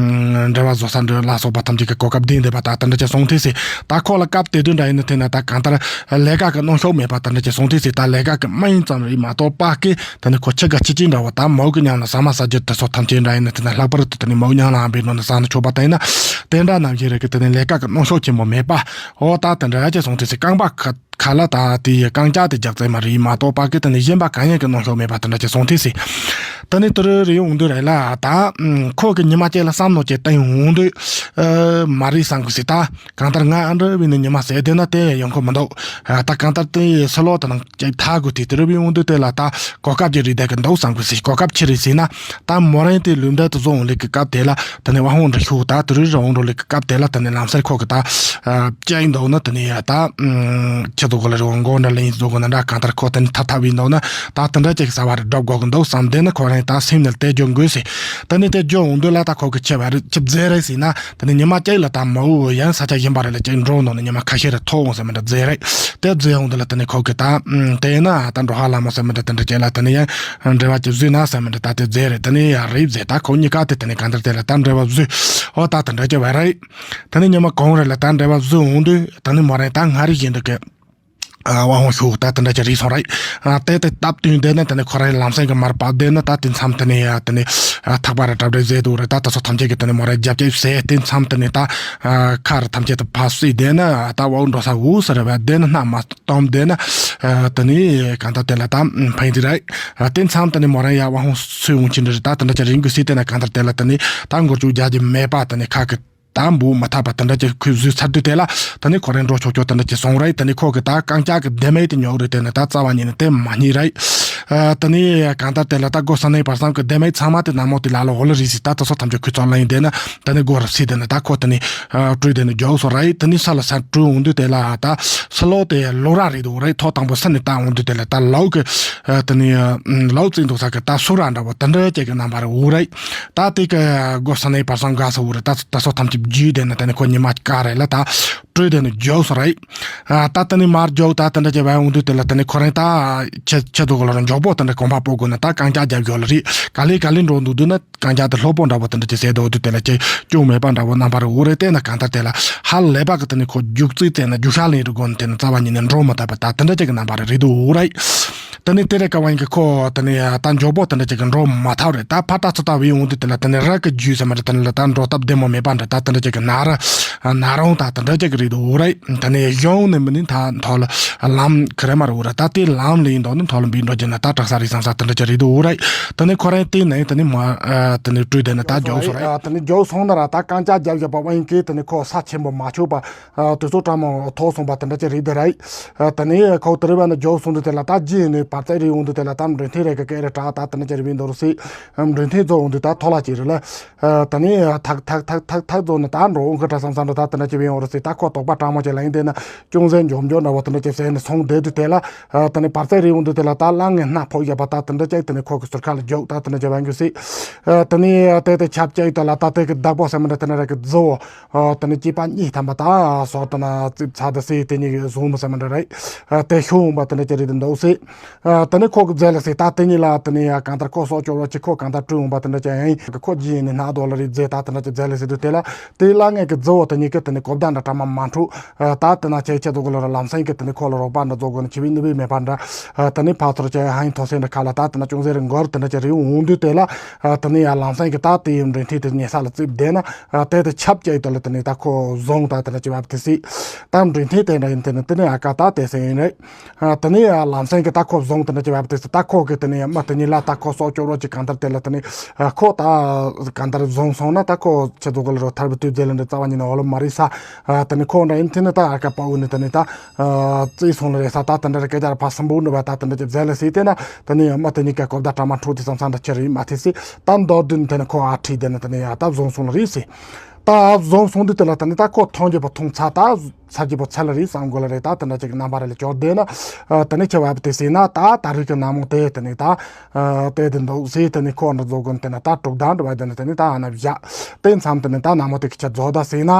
འབྲེལ་བ་བཟོ་ས་འདྲ་ལ་སོགས་པ་ཐམས་ཅད་ཀྱི་གོ་སྐབས་ལྡན་བསྡད་པ་ད་དེ་འདྲ་ཅིག་སོང་དུས་ཟེར། ད་ཁོ་ལ་སྐབས་དེ་དུས་འདྲ་ཡིན་ན་དེ་ན་ད་གང་ལྟར་ལས་ཀ་གི་གནོན་ཤུགས་མེད་པ་དེ་འདྲ་ཅིག་སོང་དུས་ཟེར། ད་ལས་ཀ་གི་མ་ཡིན་ཙམ་རེད་མ་གཏོགས་པ་གི་དེ་ནས་ཁོ་ཁྱི་ག་ཁྱི་གཅིག་འདྲ་བོ་ད་མོ་གི་མཉམ་ལ་ཟ་མ་ཟ་རྒྱུ་དེ་ཚོ་ཐམས་ཅད་འདྲ་ཡིན་ན་དེ་ན་ལྷག་པར་དུ་དེ་ནས་མོ་མཉམ་ལ་ཧམ་པའི་ནང་ནས་ཟ་ན་ཆོག་པ་དེ་ཡིན་ན་དེ་འདྲ་ནང་བཞིན་རེད་གི། དེ་ནས་ལས་ཀ་གི་གནོན་ཤུགས་ཆེན་པོ་མེད་པ། འོ་ད་དེ་འདྲ་ཅིག་སོང་དུས་ཟེར། རྐང་པ་ཁ་ཁ་ལ་ད་དེ་ཡི་རྐང་རྐྱང་དེ་རྒྱག་རྩིས་མ་རེད་མ་གཏོགས་པ་གི་དེ་ནས་གཞན་པ་གང་ཡང་གི་གནོན་ཤུགས་མེད་པ་དེ་འདྲ་ཅིག་སོང་དུས་ཟེར། དེ་ནས་དེ་རུ་རེད་འོང་དུས་རེད་ལ་ད་ཁོ་གི་ཉི་མ་གཅིག་ལ་བསམ་མནོ་ཅིག་བཏིང་འོང་དུས་མ་རེད་བསམ་གི་ཟེར། ད་གང་ལྟར་ང་ཨ་འདྲ་བས་ནས་ཉི་མ་ཟས་བསྡད་ན་དེ་ཡོང་གི་མི་འདུག་ད་གང་ལྟར་དེ་སུ་ལོ་དེ་ནང་ཅིག་ཐག་དགོས་དུས་དེ་རུ་བས་འོང་དུས་དེ་ལ་ད་གོ་སྐབས་ཅིག་རེད་བསྡད་གི་འདུག་བསམ་གི་ཟེར། གོ་སྐབས་ཆི་རེད་ཟེར་ན་ད་མོ་རང་དེ་ལུས་འབྲེལ་དུ་བཟོ་འོང་ལེ་གི་སྐབས་དེ་ལ་དེ་ནས་དབང་འོང་འདྲ་ཤོག་ད་དེ་རུ་ར་འོང་འགྲོ་ལེ་གི་སྐབས་དེ་ལ་དེ་ནས་ལམ་སེང་ཁོ་གི་ད་ཅིག་འདུག་ན་དེ་ནས་ད་ཁྱི་ཚོ་གོ་ལ་རི་བོ་མགོ་འདྲ་ལེན་ཚོ་གོ་ན་འདྲ་གང་ལྟར་ཁོ་དེ་ནས་ཐ་ཐ་བས་འདུག་ན་ད་དེ་འདྲ་ཅིག་གསར་བ་རེ་སྒྲུབ་དགོས་གི་འདུག་བསམ་དེ་ནས་ཁོ་རང་ད་སེམས་ནས་དེ་འཇོག་དགོས་ཟེར། དེ་ནས་དེ་འཇོག་འོང་དུས་ལ་ད་ཁོ་གི་ཆེ་བ་རེ་ཆི་རྫས་རེད་ཟེར་ན། དེ་ནས་ཉི་མ་གཅིག་ལ་ད་མ་འུ་ཡང་ས་ཆ་གཞན་པ་རེ་ལ་གཅིག་འགྲོ་འདུག་ན་ཉི་མ་ཁ་ཤས་རེ་ཐོག་འོང་ཟེར་མི་འདྲ་རྫས་རེད། དེ་རྫས་འོང་དུས་ལ་དེ་ནས་ཁོ་གི་ད་དེ་ན་ད་འགྲོ་ཧ་ལ་མོ་ཟེར་མི་འདྲ་དེ་འདྲ་བྱས་ལ་དེ་ནས་ཡང་འབྲེལ་བ་ཅིག་བཟོས་ན་ཟེར་མི་འདྲ་ད་དེ་རྫས་རེད། དེ་ནས་ཡང་རེད་རྫས་ད་ཁོ་གཉིས་ཀ་དེ་དེ་ནས་གང་ལྟར་དེ་ལ་ད་འབྲེལ་བ་བཟོས། འོ་ད་དེ་འདྲ་བྱས་བ་རེད། དེ་ནས་ཉི་མ་གང་རེ་ལ་ད་འབྲེལ་བ་བཟོས་འོང་དུས་དེ་ནས་མོ་རང་ད་སྔ་རེ་བཞིན་དུ་གི་ཨ་དབང་ཧོང་ཤུགས་ད་དེ་འདྲ་ཅིག་རིག་སོང་རེད། ཨ་དེ་དེ་སྟབས་བསྟུན་བསྡད་ན་དེ་ནས་ཁོ་རང་ལམ་སེང་གི་མར་བབས་བསྡད་ན་ད་དེ་མཚམས་དེ་ནས་ཡ་དེ་ནས་ཨ་ཐག་པ་ར་གྲབས་འདྲ་བཟས་འདུག་རེད། ད་དེ་ཚོ་ཐམས་ཅད་ཀྱིས་དེ་ནས་མོ་ར་རྒྱབ་སྐྱོར་བྱས་དེ་མཚམས་དེ་ནས་ད་ཨ་ཁ་ར་ཐམས་ཅད་དུ་ཕར་བསུས་བསྡད་ན་ད་འོག་འགྲོ་ས་འུ་ཟེར་ར་བ་བསྡད་ན་སྣ་མ་སྟོམ་བསྡད་ན་ཨ་དེ་ནས་གང་ལྟར་དེ་ལ་ད་ཕན་གྱི་རེད། ཨ་དེ་མཚམས་དེ་ནས་མོ་ར་ཡ་དབང་ཧོང་སུས་འོང་ཆེན་འདྲ་རེད། ད་དེ་འདྲ་ཅིག་རིང་གི་སྲིད་དེ་ན་གང་ལྟར་དེ་ལ་དེ་ནས་ད་མགོ་བཅུག་རྒྱག་རྒྱུ་མེད་པ་དེ་ནས་ཁ་གི་ད་འབུ་མ་ཐག་པ་དེ་འདྲ་ཅིག་ཁོས་བཟོས་ཚར་དུས་དེ་ལ་དེ་ནས་ཁོ་རང་འགྲོ་ཆོག་ཆོག་དེ་འདྲ་ཅིག་སོང་རེད། དེ་ནས་ཁོ་གི་ད་རྐང་རྐྱང་གི་ལྡེ་མིག་དེ་ཉོག་རེད། དེ་ནས་ད་རྩ་བ་ཉིད་ནས་དེ་མ་རྙེད་རེད། ཨ་དེ་ནས་གང་ལྟར་དེ་ལ་ད་སྒོ་ས་ནས་བར་གསུམ་གི་ལྡེ་མིག་ཚང་མ་དེ་ནག་མོ་དེ་ལ་ལ་འོ་ལ་རེད་ཟེར། ད་ད་སོ་ཐམས་ཅད་ཁོས་ཚོ་ལ་ཡིན་དེ་ན་དེ་ནས་སྒོ་ར་སི་དེ་ནས་ད་ཁོ་དེ་ནས་ཨ་བྲོས་དེ་ནས་རྒྱོགས་སོ་རེད། དེ་ནས་ས་ལ་ས་བྲོས་འོང་དུས་དེ་ལ་ད་སི་ལོ་དེ་ལོ་ར་རེད་འདུག་རེད། ཐོག་དང་པོ་ས་ནས་ད་འོང་དུས་དེ་ལ་ད་ལོ་གི་ཨ་དེ་ནས་ཨ་ལོ་བཙན་འདུག་ས་གི་ད་སུ་ར་འདྲ་བོ་དེ་འདྲ་ཅིག་གི་རྣམ་པ་རེད་འོ་རེད། ད་དེ་གི་སྒོ་ས་ནས་བར་གསུམ་དགའ་ས་འོ་རེད། ད་ད་སོ་ཐམས་ཅད་བརྒྱུད་དེ་ནས་དེ་ནས་ཁོ་ཉི་མ་ཀ་རེ་ལ་ད་བྲོས་དེ་ནས་རྒྱོགས་སོ་རེད། ཨ་ད་དེ་ནས་མར་རྒྱོགས་ད་དེ་འདྲ་བྱས་པ་འོང་དུས་དེ་ལ་དེ་ནས་ཁོ་རང་ད་ཁྱེད་ཁྱེད་ཚོ་གི་ལོ་ར་མགྱོགས་པོ་དེ་འདྲ་གོམ་པ་སྤོ་དགོས་ན་ད་རྐང་རྐྱང་རྒྱབ་རྒྱོགས་ལ་རེད། ག་ལེ་ག་ལེ་འགྲོ་འདུག་འདུག་ན་རྐང་རྐྱང་དེ་སློ་པོ་འདྲ་བོ་དེ་འདྲ་ཅིག་ཟེར་འདུག་འོ་དུས་དེ་ལ་ཁྱེད་སྐྱོན་མེད་པ་འདྲ་བོ་རྣམ་པ་རེད་འོ་རེད། དེ་ན་གང་ལྟར་དེ་ལ་ཧ་ལས་པ་གི་དེ་ནས་ཁོ་རྒྱུག་རྩིས་བཙལ་ན་རྒྱུག་ཤར་ལེན་རུ་དགོས་ན་དེ་ནས་རྩ་བ་ཉིད་ནས་འགྲོ་མི་ཐུབ་པ་ད་དེ་འདྲ་ཅིག་གི་རྣམ་པ་རེད་རེད་འདུག་འོ་རེད། དེ་ནས་དེ་རེད་ཀ་བ་ཡིན་གི་ཁོ་དེ་ནས་ད་མགྱོགས་པོ་དེ་འདྲ་ཅིག་གི་འགྲོ་མ་ཐུབ་རེད། ད་ཕར་ལྟ་ཚུར་ལྟ་བའི་འོང་དུས་དེ་ལ་དེ་ནས་ར་གི་རྒྱུས་ཟེར་མ་རེད། དེ་ནས་ལ་ད་འགྲོ་སྟབས་བདེ་མོ་མེད་པ་འདྲ་ད་དེ་འདྲ་ཅིག་གི་ན་ར་ན་རོང་ད་དེ་འདྲ་ཅིག་གི་རེད་འདུག་འོ་རེད། དེ་ནས་གཞུང་ནས་མི་ནི་ད་མཐོ་ལ་ལམ་ཁི་རེ་མ་རེད་འོ་རེད། ད་དེ་ལམ་ལ་ཡིན་མདོག་ནི་མཐོ་ལ་འབིག་འགྲོ་རྒྱུ་ན་ད་དྲག་ས་རེད་བསམ་ས་དེ་འདྲ་ཅིག་རེད་འདུག་འོ་རེད། དེ་ནས་ཁོ་རང་དེ་ནས་དེ་ནས་མ་ཨ་དེ་ནས་བྲོས་དེ་ནས་ད་མགྱོགས་སོང་རེད། ཨ་དེ་ནས་མགྱོགས་སོང་ན་ར་ད་རྐང་རྐྱང་རྒྱབ་བཞག་པ་བ་ཡིན་གི་དེ་ནས་ཁོ་ས་ཆེན་པོ་མ་ཆོད་པ། ཨ་དུས་ཚོད་གྲང་མོ་ཐོག་སོང་པ་དེ་འདྲ་ཅིག་རེད་དེ་རེད། ཨ་དེ་ནས་ཁོ་དེ་རིང་བ་ནས་མགྱོགས་སོང་དུས་དེ་ལ་ད་རྗེས་ནས་བར་ཚད་རེད་འོང་དུས་དེ་ལ་ད་མགྲོན་ཐེངས་རེ་གི་སྐད་རེ་དྲག་ད་དེ་འདྲ་ཅིག་རེད་བས་འདུག་རུ་སི། མགྲོན་ཐེངས་རྫོགས་འོང་དུས་ད་ཐོག་ལ་ཅིག་རེད་ལ། ཨ་དེ་ནས་ཐག་ཐག་ཐག་ཐག་ཐག་རྫོགས་ནས་ད་འགྲོ་འོང་གི་དྲ་བསམ་བསམ་འགྲོ་ད་དེ་འདྲ་ཅིག་བས་འོང་རུ་སི། ད་ཁོ་དོགས་པ་གྲང་མོ་ཅིག་ལ་ཡིན་དེ་ན་ཅུང་ཟད་འཇོམས་འཇོམས་འདྲ་བོ་དེ་འདྲ་ཅིག་ཟེར་ནས་སོང་བསྡད་དུས་དེ་ལ། ཨ་དེ་ནས་བར་ཚད་རེད་འོང་དུས་དེ་ལ་ད་གླང་ངའི་སྣ་ཕོག་བཞག་པ་ད་དེ་འདྲ་ཅིག་དེ་ནས་ཁོ་གི་ཟུར་ཁ་ལ་རྒྱུག་ད་དེ་འདྲ་ཅིག་བས་འགྱོ་སི། ཨ་དེ་ནས་དེ་དེ་ཆབ་ཅིག་དེ་ལ་ད་དེ་གི་བདག་པོ་ཟེར་མི་འདྲ་དེ་འདྲ་རེ་གི་རྫི་བོ། ཨ་དེ་ནས་སྐྱེས་པ་གཉིས་ཐམ་པ་ད་སོགས་དེ་ན་རྩིབ་ཚ་དེ་སི་དེ་གཉིས་གི་བཟུང་མི་ཟེར་མི་འདྲ་རེད། ཨ་དེ་ཤོག་འོང་པ་དེ་འདྲ་ཅིག་རེད་དེ་འདུག་སི། ཨ་དེ་ནས་ཁོ་གི་རྫས་ལ་སི་ད་དེ་གཉིས་ལ་དེ་ནས་ཡ་གང་ལྟར་ཁོ་སྲོག་སྐྱོབ་རོགས་ཅིག་ཁོ་གང་ལྟར་བྲོས་འོང་པ་དེ་འདྲ་ཅིག་ཡིན་གི་ཁོ་རྗེས་ནས་སྣ་རྡོ་ལ་རེད་རྫས་ད་དེ་འདྲ་ཅིག་རྫས་ལ་སི་དུས་དེ་ལ་དེ་གླང་ངའི་གི་རྫི་བོ་དེ་གཉིས་ཀི་དེ་ནས་གོ་བརྡ་འདྲ་གྲ་མ་མ་འཕྲོད། ཨ་ད་དེ་ན་ཆེ་ཆེ་དུ་གུ་ལ་ར་ལམ་སེང་གི་དེ་ནས་ཁོ་ལ་རོགས་པ་འདྲ་རྫོགས་དགོས་ན་ཆི་བི་ནི་བི་མེད་པ་འདྲ། ཨ་དེ་ནས་ཕ་ཚོར་ཆེ་ཧ་ཡིན་ཐོ་སེ་འདྲ་ཁ་ལ་ད་དེ་ན་ཅུང་ཟད་རིང་འགོར་དེ་འདྲ་ཅིག་རེད་འོང་དུས་དེ་ལ། ཨ་དེ་ནས་ཡ་ལམ་སེང་གི་ད་དེ་ཡི་མགྲོན་ཐེངས་དེ་ཉེ་ས་ལ་རྩིབ་བསྡད་ན། ཨ་དེ་དེ་ཆབ་ཅིག་དེ་ལ་དེ་ནས་ད་ཁོ་བཟུང་ད་དེ་འདྲ་ཅིག་བབ་དེ་སི། ད་མགྲོན་ཐེངས་དེ་འདྲ་ཡིན་དེ་ནས་དེ་ནས་ཨ་ཀ་ད་དེ་སེ་ཡིན་རེད། ཨ་དེ་ནས་ཡ་ལམ་སེང་གི་ད་ཁོ་བཟུང་དེ་འདྲ་ཅིག་བབ་དེ་སི། ད་ཁོ་གི་དེ་ནས་ཡ་མ་དེ་གཉིས་ལ་ད་ཁོ་སྲོག་སྐྱོབ་རོགས་ཅིག་གང་ལྟར་དེ་ལ་དེ་ནས་ཨ་ཁོ་ད་གང་ལྟར་བཟུང་སོང་ན་ད་ཁོ་ཆེ་དུ་གུ་ལ་རོ་ཐར་བི་དུས་རྫས་ལ་འདྲ་རྩ་བ་ཉིད་ནས་འོ་ལོ་མ་རེད་ས། ཨ་དེ་ནས་ཁོ་འདྲ་ཡིན་དེ་ནས་ད་ཨ་ཀ་པ་འུ་ནས་དེ་ནས་ད། ཨ་རྩིས་སོང་ལ་རེད་ས། ད་དེ་འདྲ་རེ་སྐད་ཆ་ར་ཕ་སམ་བུ་འདྲ་བ་ད་དེ་འདྲ་ཅིག་རྫས་ལ་སི་དེ་ན་དེ་ནས་ཡང་མ་དེ་གཉིས་ཀ་གོ་བརྡ་གྲ་མ་འཕྲོད་དེ་བསམ་བསམ་འདྲ་ཆེ་རེད་མ་དེ་སི། ད་མདོར་བསྡུས་ནས་དེ་ནས་ཁོ་ཨ་ཁྲིད་དེ་ནས་དེ་ནས་ཡ་ད་བཟུང་སོང་ལ་རེད་སི། ད་བཟུང་སོང་དུས་དེ་ལ་དེ་ནས་ད་ཁོ་མཐོང་རྒྱུ་པ་མཐོང་ཚ་ད་ ཚ་གྱི་པོ་ཚལ་རེད་བསམ་དགོས་ལ་རེད། ད་དེ་འདྲ་ཅིག་རྣམ་པ་རེ་ལ་ཅོར་དེ་ན། ཨ། དེ་ནས་ཆེ་བ་དེ་ཟིན་ན་ད་ད་རིག་གི་ན་མོ་དེ་དེ་ནས་ད། ཨ། དེ་དེ་འདུག་ཟེར་དེ་ནས་ཁོ་འདྲ་བཟོ་དགོས་དེ་ན་ད་དྲུག་ཟླ་འདྲ་བ་དེ་ནས་དེ་ནས་ད་ཨ་ན་བཞག་དེ་མཚམས་དེ་ནས་ད་ན་མོ་དེ་གི་ཆ་རྫོགས་ད་ཟིན་ན།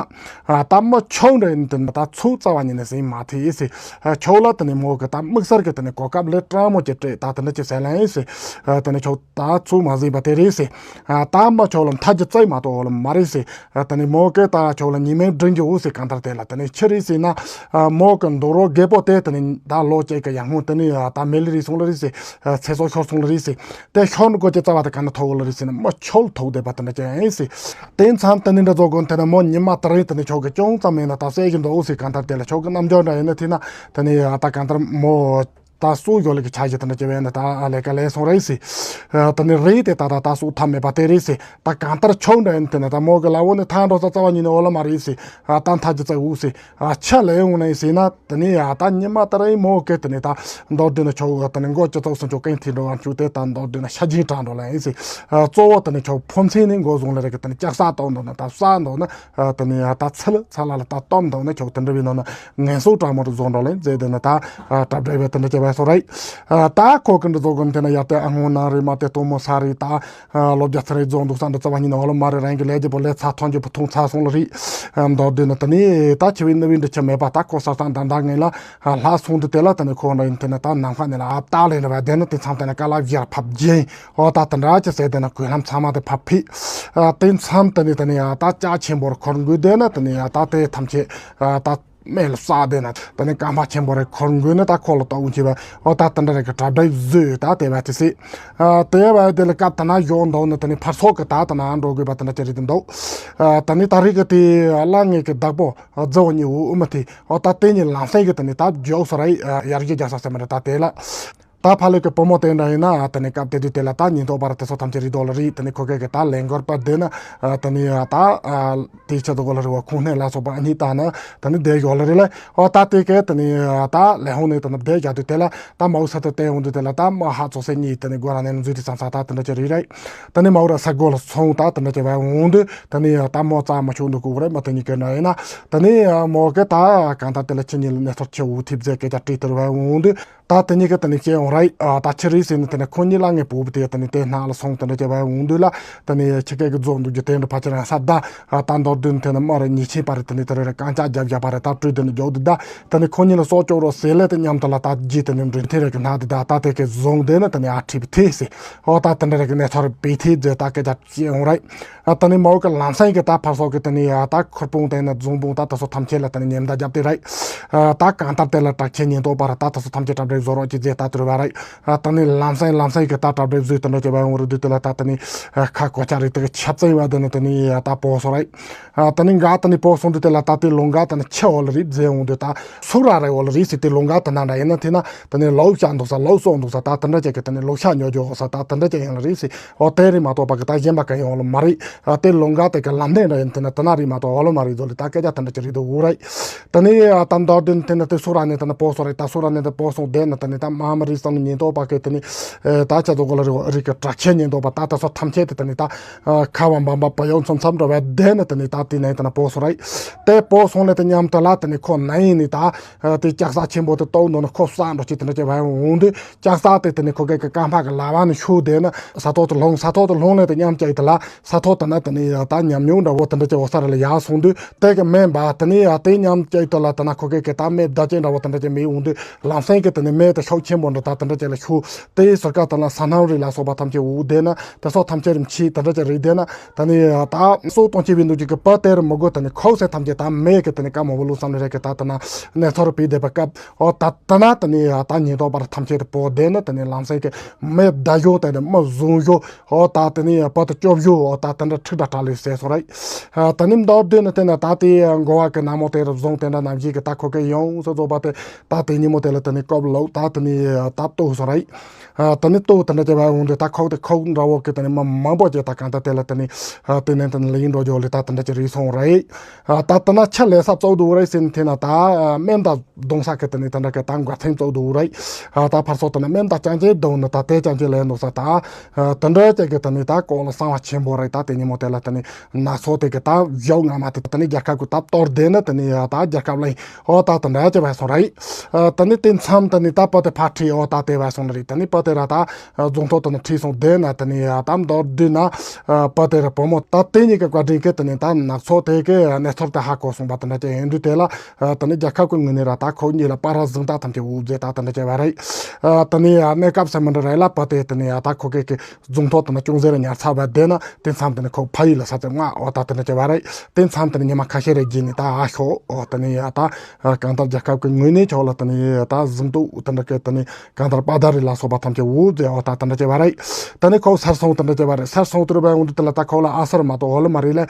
ཨ། ད་མི་ཆོག་འདྲ་ཡིན་དེ་ནས་ད་ཚུགས་རྩ་བ་ཉིད་ནས་ཟིན་མ་ཐེ་ཟེར། ཨ། ཆོག་ལ་དེ་ནས་མོ་གི་ད་དམིགས་བསལ་གི་དེ་ནས་གོ་སྐབས་ལས་དྲང་མོ་ཅིག་སྤྲད་ད་དེ་འདྲ་ཅིག་ཟེར་ལ་ཡིན་ཟེར། ཨ། དེ་ནས་ཆོག་ད་ཚུགས་མ་ཟིན་པ་དེ་རེད་ཟེར། ཨ། ད་མ་ཆོག་ལ་མཐའ་གི་བཙལ་མ་གཏོགས་ལ་མ་རེད་ཟེར། ཨ། དེ་ནས་མོ་གི་ད་ཆོག་ལ་ཉི་མའི་འབྲིང་གི་འུ་ཟེར་གང་ལྟར་དེ་ལ་དེ་ནས་ཆི་རེད་ཟེར་ན། ཨ། མོ་གི་འདུག་རོགས་རྒད་པོ་དེ་དེ་ནས་ད་ལོ་གཅིག་གི་ཡར་སྔོན་དེ་ནས་ད་མེ་ལི་རེད་སོང་ལ་རེད་ཟེར། ཨ། ཚེ་སྲོག་ཤོར་སོང་ལ་རེད་ཟེར། དེ་ཤོར་ནི་གོ་ཅི་རྩ་བ་དེ་ག་ནས་ཐོག་ལ་རེད་ཟེར་ན་མ་ཆོག་ཐོག་བསྡད་པ་དེ་འདྲ་ཅན་ཡིན་ཟེར། དེ་མཚམས་དེ་ནས་འདྲ་བཟོ་དགོས་དེ་ན་མོ་ཉི་མ་དེ་རིང་དེ་ནས་ཆོག་གི་ཅུང་ཙམ་མེད་ན་ད་བསད་ཀྱི་འདུག་འུ་ཟེར་གང་ལྟར་དེ་ལ་ཆོག་གི་རྣམ་འགྱུར་འདྲ་ཡིན་ན་དེ་ན་དེ་ནས་ད་གང་ལྟར་མོ། ད་སྲོག་ཡོད་ལ་གི་ཆ་ཞིག་དེ་འདྲ་ཅི་བས་ན་ད་ཨ་ལས་ཀ་ལས་སོང་རེད་ཟེར། ཨ། དེ་ནི་རེད་དེ་ད་ད་ད་སྲོག་ཐབས་མེད་པ་དེ་རེད་ཟེར། ད་གང་ལྟར་ཆོག་འདྲ་ཡིན་དེ་ན་ད་མོ་གི་ལ་འོ་ནི་ཐང་འགྲོ་ས་རྩ་བ་ཉིད་ནས་འོ་ལ་མ་རེད་ཟེར། ཨ། ད་མཐའ་ཅི་ཙ་འུ་ཟེར། ཨ། ཆ་ལས་འོང་ནས་ཟེར་ན་དེ་ནི་ཨ་ད་ཉི་མ་ལྟར་ཡིན་མོ་གི་དེ་ནི་ད་མདོར་བསྡུས་ན་ཆོག་དེ་ནི་མགོ་ཅི་ཙོག་སུ་ཆོག་གན་ཐི་འགྲོ་བ་ཆུ་དེ་ད་མདོར་བསྡུས་ན་ཤ་ཇིང་དྲག་འགྲོ་ལ་ཡིན་ཟེར། ཨ། གཙོ་བོ་དེ་ནི་ཆོག་ཕོ་མཚན་ནི་མགོ་བཟུང་ལ་རེ་གི་དེ་ནི་ལྕགས་ས་གཏོང་འདུག་ན་ད་ས་འདུག་ན། ཨ། དེ་ནས་ཨ་ད་ཚལ་ཚ་ལ་ལ་ད་སྟོམ་འདུག་ན་ཁྱོད་དེ་འདྲ་བའི་ནང་ན་ངན་སོང་དྲང་མོ་རུ་བཟོ་འགྲོ་ལེན་མཛད་དེ་ན་ད་ཨ་གྲབས་འདྲ་བའི་དེ་འདྲ་བྱས་པ་སོགས་རེད། ཨ། ད་ཁོ་གི་འདྲ་བཟོ་གི་དེ་ན་ཡར་དེ་ཨ་སྔོན་ན་རེད་མ་དེ་སྟོན་མོ་ས་རེད་ད། ཨ། ལོ་བརྒྱ་ཚར་རེད་བཟོ་འདུག་ས་འདྲ་རྩ་བ་ཉིད་ནས་འོ་ལོ་མ་རེད། རང་གི་ལས་རྒྱུ་པོ་ལས་ཚ་ཐོན་རྒྱུ་པོ་ཐུང་ཚ་སོང་ལ་རེད། ཨ། མདོར་བསྡུས་ན་དེ་ནས་ད་ཆེ་བའི་ནུ་བའི་འདྲ་ཆ་མེད་པ་ད་ཁོ་ས་སང་ད་ད་ངེས་ལ་ཨ་ལྷག་སོང་དུས་དེ་ལ་དེ་ནས་ཁོ་འདྲ་ཡིན་དེ་ན་ད་ནམ་མཁའ་ནས་ལ་ཨ་བཏགས་ལེན་རེད་བ། དེ་ནས་དེ་མཚམས་དེ་ན་ཀ་ལ་བཞར་ཕབ་རྒྱན། ཨོ་ད་དེ་འདྲ་ཅི་ཟེར་དེ་ན་གོས་ལྷམ་ཚང་མ་དེ་ཕབ་ཕིག་ཨ། དེ་མཚམས་དེ་ནས་དེ་ནས་ཡ་ད་ལྕགས་ཆེན་པོར་འཁོར་འགུལ་དེ་ན་དེ་ནས་ཡ་ད་དེ་ཐམས་ཅད་ཨ་ད་སྨད་ལ་བསགས་དེ་ན་དེ་ནས་སྐར་མ་ཆེན་པོ་རེ་འཁོར་འགུལ་ནས་ད་ཁོ་ལ་ལྟ་བུ་བྱས་པ། ཨོ་ད་དེ་འདྲ་རེ་གི་གྲ་སྒྲིག་བཟོས་ད་དེ་བ་དེ་སྲིད། ཨ། དེ་བ་དེ་ལ་སྐབས་དེ་ན་ཡོང་འདུག་ནི་དེ་ནས་ཕར་ཚོགས་ཀྱི་ད་དེ་ན་འགྲོ་དགོས་པ་དེ་འདྲ་ཅི་རེད་དེ་འདུག་ཨ། དེ་ནས་ད་རེས་ཀྱི་དེ་གླ་ངེས་ཀྱི་བདག་པོ་རྫི་བོ་གཉིས་འུ་ཨུ་མ་དེ་ཨོ་ད་དེ་གཉིས་ལམ་སེང་གི་དེ་ནས་ད་མགྱོགས་སོ་ར་ཡར་རྒྱས་རྒྱག་ས་ཟེར་མ་རེད་ད་དེ་ལ། ད་ཕ་ལུ་གི་བུ་མོ་དེ་འདྲ་ཡིན་ན་དེ་ནས་སྐབས་དེ་དུས་དེ་ལ་ད་ཉིན་ཐོ་པར་དེ་ཚོ་ཐམས་ཅད་རིག་དོ་ལ་རིག་དེ་ནས་ཁོ་གེ་གི་ད་ལས་འགོར་པ་དེ་ན་དེ་ནས་ད་དེའི་ཆེད་དུ་གོ་ལ་རི་བ་ཁུངས་སྣེ་ལ་སོགས་པ་གཉིས་ད་ན་དེ་ནས་བསྡད་ཡོད་ལ་རི་ལ། ཨོ་ད་དེ་གེ་དེ་ནས་ད་ལས་ཧོང་ནས་དེ་ན་བསྡད་རྒྱག་དུས་དེ་ལ་ད་མའུ་ས་ཏུ་བལྟས་ཡོང་དུས་དེ་ལ་ད་མ་ཧ་ཚོ་སེ་གཉིས་དེ་ནས་སྒོ་ར་ནས་འཛུལ་དུས་ཙམ་ས་ད་དེ་འདྲ་ཅི་རིག་རེད། དེ་ནས་མའུ་ར་ས་སྒོ་ལ་སོང་ད་དེ་འདྲ་ཅི་བ་འོང་དུས་དེ་ནས་ད་མོ་རྩ་མ་ཆོག་འདུག་གོ་རེད་མ་དེ་གཉིས་གེ་འདྲ་ཡིན་ན་དེ་ནས་མོ་གེ་ད་གང་ལྟར་དེ་ལ་ཁྱེད་གཉིས་ལ་གནས་ཚུལ་ཆེ་བོ་ཐེབས་རྫས་སྐད་ཆ་དྲིས་དེར་བ་འོང་དུས། ད་དེ་གཉིས་ཀྱིས་དེ་ནས་སྐྱེ་འོང་ར་ཡི། ཨ། ད་ཕྱི་རིགས་ཟེར་ནས་དེ་ནས་ཁོ་གཉིས་ལ་ངའི་བུ་བུ་དེ་དེ་ནས་དེ་ནང་ལ་སོང་དེ་འདྲ་བྱས་པ་འོང་དུས་ལ་དེ་ནས་ཁྱི་སྐད་ཀྱི་རྫོགས་འདུག་རྒྱུ་དེ་འདྲ་ཕལ་ཆེར་ཡང་ས་ད། ཨ། ད་མདོར་བསྡུས་ནས་དེ་ནས་མ་རེད་ཉེས་ཆད་པ་རེད་དེ་ནས་དེ་རེད་རེད་རྐང་ལྕགས་རྒྱབ་རྒྱབ་པ་རེད་ད་སྤྲུལ་དེ་ནས་མགྱོགས་འདུག་ད་དེ་ནས་ཁོ་གཉིས་ལ་སྲོག་སྐྱོབ་རོགས་ཟེར་ལས་དེ་མཉམ་དུ་ལ་ད་རྗེས་དེ་ནས་མགྲིན་ཐེ་རེ་གི་སྣ་དེ་ད་ད་དེ་གི་བཟུང་དེ་ནས་དེ་ནས་ཨ་ཁྲིད་པའི་ཐེ་ཟེར། ཨོ་ད་དེ་འདྲ་རེ་གི་གནས་ཚུལ་རེད་པའི་ཐེ་ཟེར་ད་སྐད་ཆ་སྐྱེ་འོང་ར་ཡི། ཨ། ད་ནི་མའོ་གི་ལམ་སེང་གི་ད་ཕར་སོགས་ཀྱི་ད་ནི་ཡ་ད་ཁུར་སྤུངས་དེ་ནི་རྫོང་སྤུངས་ད་ད་སོ་ཐམས་ཅད་ལ་ད་ནི་ཉེན་བརྡ་བརྒྱབ་སྟེ་ར། ཨ། ད་གང་ལྟར་དེ་ལ་དྲག་ཆེན་ཉེན་རྟོག་པ་ར་ད་ད་སོ་ཐམས་ཅད་གྲ་སྒྲིག་བཟོ་རོགས་ཀྱི་རྗེས་ད་དུར་བ་ར། ཨ། ད་ནི་ལམ་སེང་ལམ་སེང་གི་ད་གྲ་སྒྲིག་བཟོས་ད་འགྲོ་ཀྱི་བ་ཡོང་རུ་དུས་དེ་ལ་ད་ད་ནི་ཁ་གོ་ཆ་རིག་ད་གི་ཆབ་ཙེང་བ་དེ་ནི་ད་ནི་ཡ་ད་པོ་སོ་ར། ཨ། ད་ནི་འགའ་ད་ནི་པོ་སོང་དུས་དེ་ལ་ད་དེ་ལོང་འགའ་ད་ནི་ཆེ་འོ་ལ་རིག་རྫས་འོང་དུས་ད་སུ་ར་ར་འོ་ལ་རིག་སི་དེ་ལོང་འགའ་ད་ན་འདྲ་ཡིན་ན་དེ་ན་ད་ནི་ལོ་བྱ་འདུག་ས་ལོ་སོ་འདུག་ས་ད་ད་འདྲ་ཅག་གི་ད་ནི་ལོ་ཤ་ཉོ་རྒྱུ་འོ་ས་ད་ད་འདྲ་ཅག་ཡིན་ལ་རིག་སི། ཨོ་དེ་རིགས་མ་གཏོགས་པ་གི་ད་གཞན་པ་གང་ཡང་ལ་མ་རེད། ཨ། དེ་ལོང་ག་དེ་ག་ལམ་སྣེ་འདྲ་ཡིན་དེ་ན་དེ་ན་རིགས་མ་གཏོགས་ཨོ་ལོ་མ་རེད་དོ་ལེ་ད་སྐད་ཆ་དེ་འདྲ་ཅི་རེད་དོ་འུ་རེད། དེ་ནས་ཨ་ད་མདོར་བསྡུས་དེ་ན་དེ་སུ་ར་ནས་དེ་ན་པོ་སོ་རེད་ད་སུ་ར་ནས་དེ་པོ་སོང་དེ་ན་དེ་ནས་ད་མ་མ་རིགས་སམ་ཉེན་རྟོག་པ་གི་དེ་ནས་ཨེ་ད་ཆ་དོ་གོ་ལ་རིགས་རིགས་གི་དྲག་ཆེན་ཉེན་རྟོག་པ་ད་ད་སོ་ཐམས་ཅད་དེ་དེ་ནས་ད་ཨ་ཁ་བ་འབམ་པ་བ་ཡོང་ཚོམ་ཚོམ་འདྲ་བ་དེ་ན་དེ་ནས་ད་དེ་ནས་དེ་ན་པོ་སོ་རེད། དེ་པོ་སོང་ལས་དེ་མཉམ་དུ་ལ་དེ་ནས་ཁོ་ན་ཡིན་ནི་ད་ཨ་དེ་ལྕགས་ས་ཆེན་པོ་དེ་ལྟོགས་འདུག་ན་ཁོ་ས་འགྲོ་ཅི་དེ་འདྲ་ཅི་བ་ཡོང་འོང་དུས། ལྕགས་ས་དེ་དེ་ནས་ཁོ་གེ་གི་རྐང་པ་གི་ལ་བ་ནས་ཤུགས་དེ་ནས་ས་ཐོག་ཏུ་ལྷུང་ས་ཐོག་ཏུ་ལྷུང་ནས་དེ་མཉམ་བཅད་དེ་ལ་ས་ཐོག་དེ་ན་དེ་ནས་ཡ་ད་ཉམས་མྱོང་འདྲ་བོ་དེ་འདྲ་ཅི་འོ་ས་ར་ལ་ཡར་སོང་དུས་དེ་གི་མེན་པ་དེ་ནས་ཡ་དེ་མཉམ་བཅད་དེ་ལ་དེ་ན་ཁོ་གེ་གི་ད་མེ་བརྡ་ཅན་འདྲ་བོ་དེ་འདྲ་ཅི་མེ་འོང་དུས་ལམ་སེང་གི་དེ་ནས་མེ་དེ་ཤུགས་ཆེན་པོ་འདྲ་ད་དེ་འདྲ་ཅི་ལ་ཤུགས་དེ་ཟུར་ཀ་དེ་ན་ས་སྣང་རི་ལ་སོགས་པ་ཐམས་ཅད་འུ་དེ་ན་དེ་སོགས་ཐམས་ཅད་རིམ་ཆེ་དེ་འདྲ་ཅི་རིགས་དེ་ན་དེ་ནས་ཡ་ད་སོ་གཏོང་ཆེ་བའི་འདུག་ཅིག་གི་པ་དེར་མི་དགོས་དེ་ནས་ཁོག་སེ་ཐམས་ཅད་ད་མེ་གི་དེ་ནས་ཀ་མོ་བོ་ལུག་བསམ་ནས་རེད་གི་ད་དེ་ན་གནས་ཚོར་བི་དེ་པ་སྐབས། ཨོ་ད་ད་ན་དེ་ནས་ཡ་ད་ཉེན་རྟོག་པ་ར་ཐམས་ཅད་དེ་པོ་དེ་ནི་དེ་ནས་ལམ་སེང་གི་མེ་བརྡ་ཞོ་དེ་ནས་མི་བཟུང་ཞོ། ཨོ་ད་དེ་ནས་ཡ་པོ་དེ་སྐྱོབ་ཞོ། ཨོ་ད་དེ་འདྲ་ཁྲིག་འདྲ་གྲ་ལས་ཟེར་སོང་རེད། ཨ་དེ་ནས་མདོར་བསྡུས་ནས་དེ་ན་ད་དེ་འགོ་བ་གི་ན་མོ་དེ་རུ་བཟུང་དེ་འདྲ་ནམ་ཞིག་གི་ད་ཁོ་གི་ཡོངས་སུ་རྫོགས་པ་དེ་ད་དེ་ཉིན་མོ་དེ་ལ་དེ་ནས་སྐབས་ལོ། ད་དེ་ནས་ད་ལྟོ་སོང་རེད། ཨ་དེ་ནས་ལྟོ་དེ་འདྲ་བྱས་པ་འོང་དུས་ད་ཁོག་དེ་ཁོག་འདྲ་བོ་གི་དེ་ནས་མི་མང་པོ་ཅིག་ད་གང་ལྟར་དེ་ལ་དེ་ནས་ཨ་དེ་ནས་དེ་ནས་ལེགས་འགྲོ་རྒྱུ་ལས་ད་དེ་འདྲ་ཅིག་རེད་སོང་རེད། ཨ་ད་དེ་ན་ཆུ་ལས་ས་གཙོ་བོ་རེད་ཟེར་ནས་དེ་ན་ད་ཨ་སྨན་དང་བསྡོང་ས་གི་དེ་ནས་དེ་འདྲ་གི་ད་འགོ་ཚན་གཙོ་བོ་རེད། ཨ་ད་ཕར་ཚུར་དེ་ན་སྨན་དང་རྐྱང་རྐྱང་བསྡོང་ནི་ད་དེ་རྐྱང་རྐྱང་ལས་འདུག་ས་ད་ཨ་དེ་འདྲ་ཅིག་གི་དེ་ནས་ད་ལྐོག་ལ་གསང་བ་ཆེན་པོ་རེད། ད་དེ་ཉིན་མོ་དེ་ལ་དེ་ནས་ནག་ཚོགས་དེ་གི་ད་བཞག་ང་མ་དེ་དེ་ནས་རྒྱལ་ཁབ་ཀྱི་ད་གཏོར་བསྡད་ནི་དེ་ནས་ད་རྒྱལ་ཁབ་ལ་ཡིན། འོ་ད་དེ་འདྲ་ཅིག་བས་སོང་རེད། ཨ་དེ་ནས་དེ་མཚམས་དེ་ནས་ད་བུ་དེ་ཕར་ཁྲིད། འོ་ད་དེ་བས་སོང་རེད། དེ་ནས་བུ་དེ་ར་ད་ཨ་རྫོང་ཐོག་དེ་ནས་ཁྲིད་སོང་བསྡད་ན་དེ་ནས་ཨ་ད་མདོར་བསྡུས་ན་ཨ་བུ་དེ་ར་བུ་མོ་ད་དེ་གཉིས་ཀྱི་བཀའ་དྲིན་གྱིས་དེ་ནས་ད་ནག་ཚོགས་དེ་གི་གནས་ཚུལ་དེ་ཧ་གོ་སོང་བ་དེ་འདྲ་ཅིག་ཡིན་དུས་དེ་ལ་ཨ་དེ་ནས་རྒྱལ་ཁབ་ཀྱི་ངོས་ནས་ར་ད་ཁོ་གཉིས་ལ་པར་ར་གཟེངས་རྟགས་ཐམས་ཅད་དབུ་མཛད་ད་དེ་འདྲ་ཅིག་བས་རེད། ཨ་དེ་ནས་ཨ་གནས་སྐབས་སུ་མི་འདྲ་རེད་ལ་བུ་དེ་དེ་ནས་ཨ་ད་ཁོ་གི་གི་རྫོང་ཐོག་དེ་ནས་ཅུང་ཟད་ར་ཉར་ཚར་བ་བསྡད་ན། དེ་མཚམས་དེ་ནས་ཁོ་ཕ་ཡུལ་ལ་ས་ཚིགས་མངགས། འོ་ད་དེ་འདྲ་ཅིག་བས་རེད། དེ་མཚམས་དེ་ནས་ཉི་མ་ཁ་ཤས་རེ་རྗེས་ནས་ད་ཨ་ཤོག་འོ་དེ་ནས་ཨ་ད་གང་ལྟར་རྒྱལ་ཁབ་ཀྱི་ངོས་ནས་ཁྱོད་ལ་དེ་ནས་ད་གཟེངས་རྟགས་དེ་འདྲ་གི་དེ་ནས་གང་ལྟར་པ་དར་རི་ལ་སོགས་པ་ཐམས་ཅད་དབུ་མཛད། འོ་ད་དེ་འདྲ་ཅིག་བས་རེད། དེ་ནས་ཁོ་སར་སོང་དེ་འདྲ་ཅིག་བས་རེད། སར་སོང་དུས་བས་འོང་དུས་དེ་ལ་ད་ཁོ་ལ་ཨ་སར་མ་གཏོགས་འོ་ལ་མ་རེད་ལ།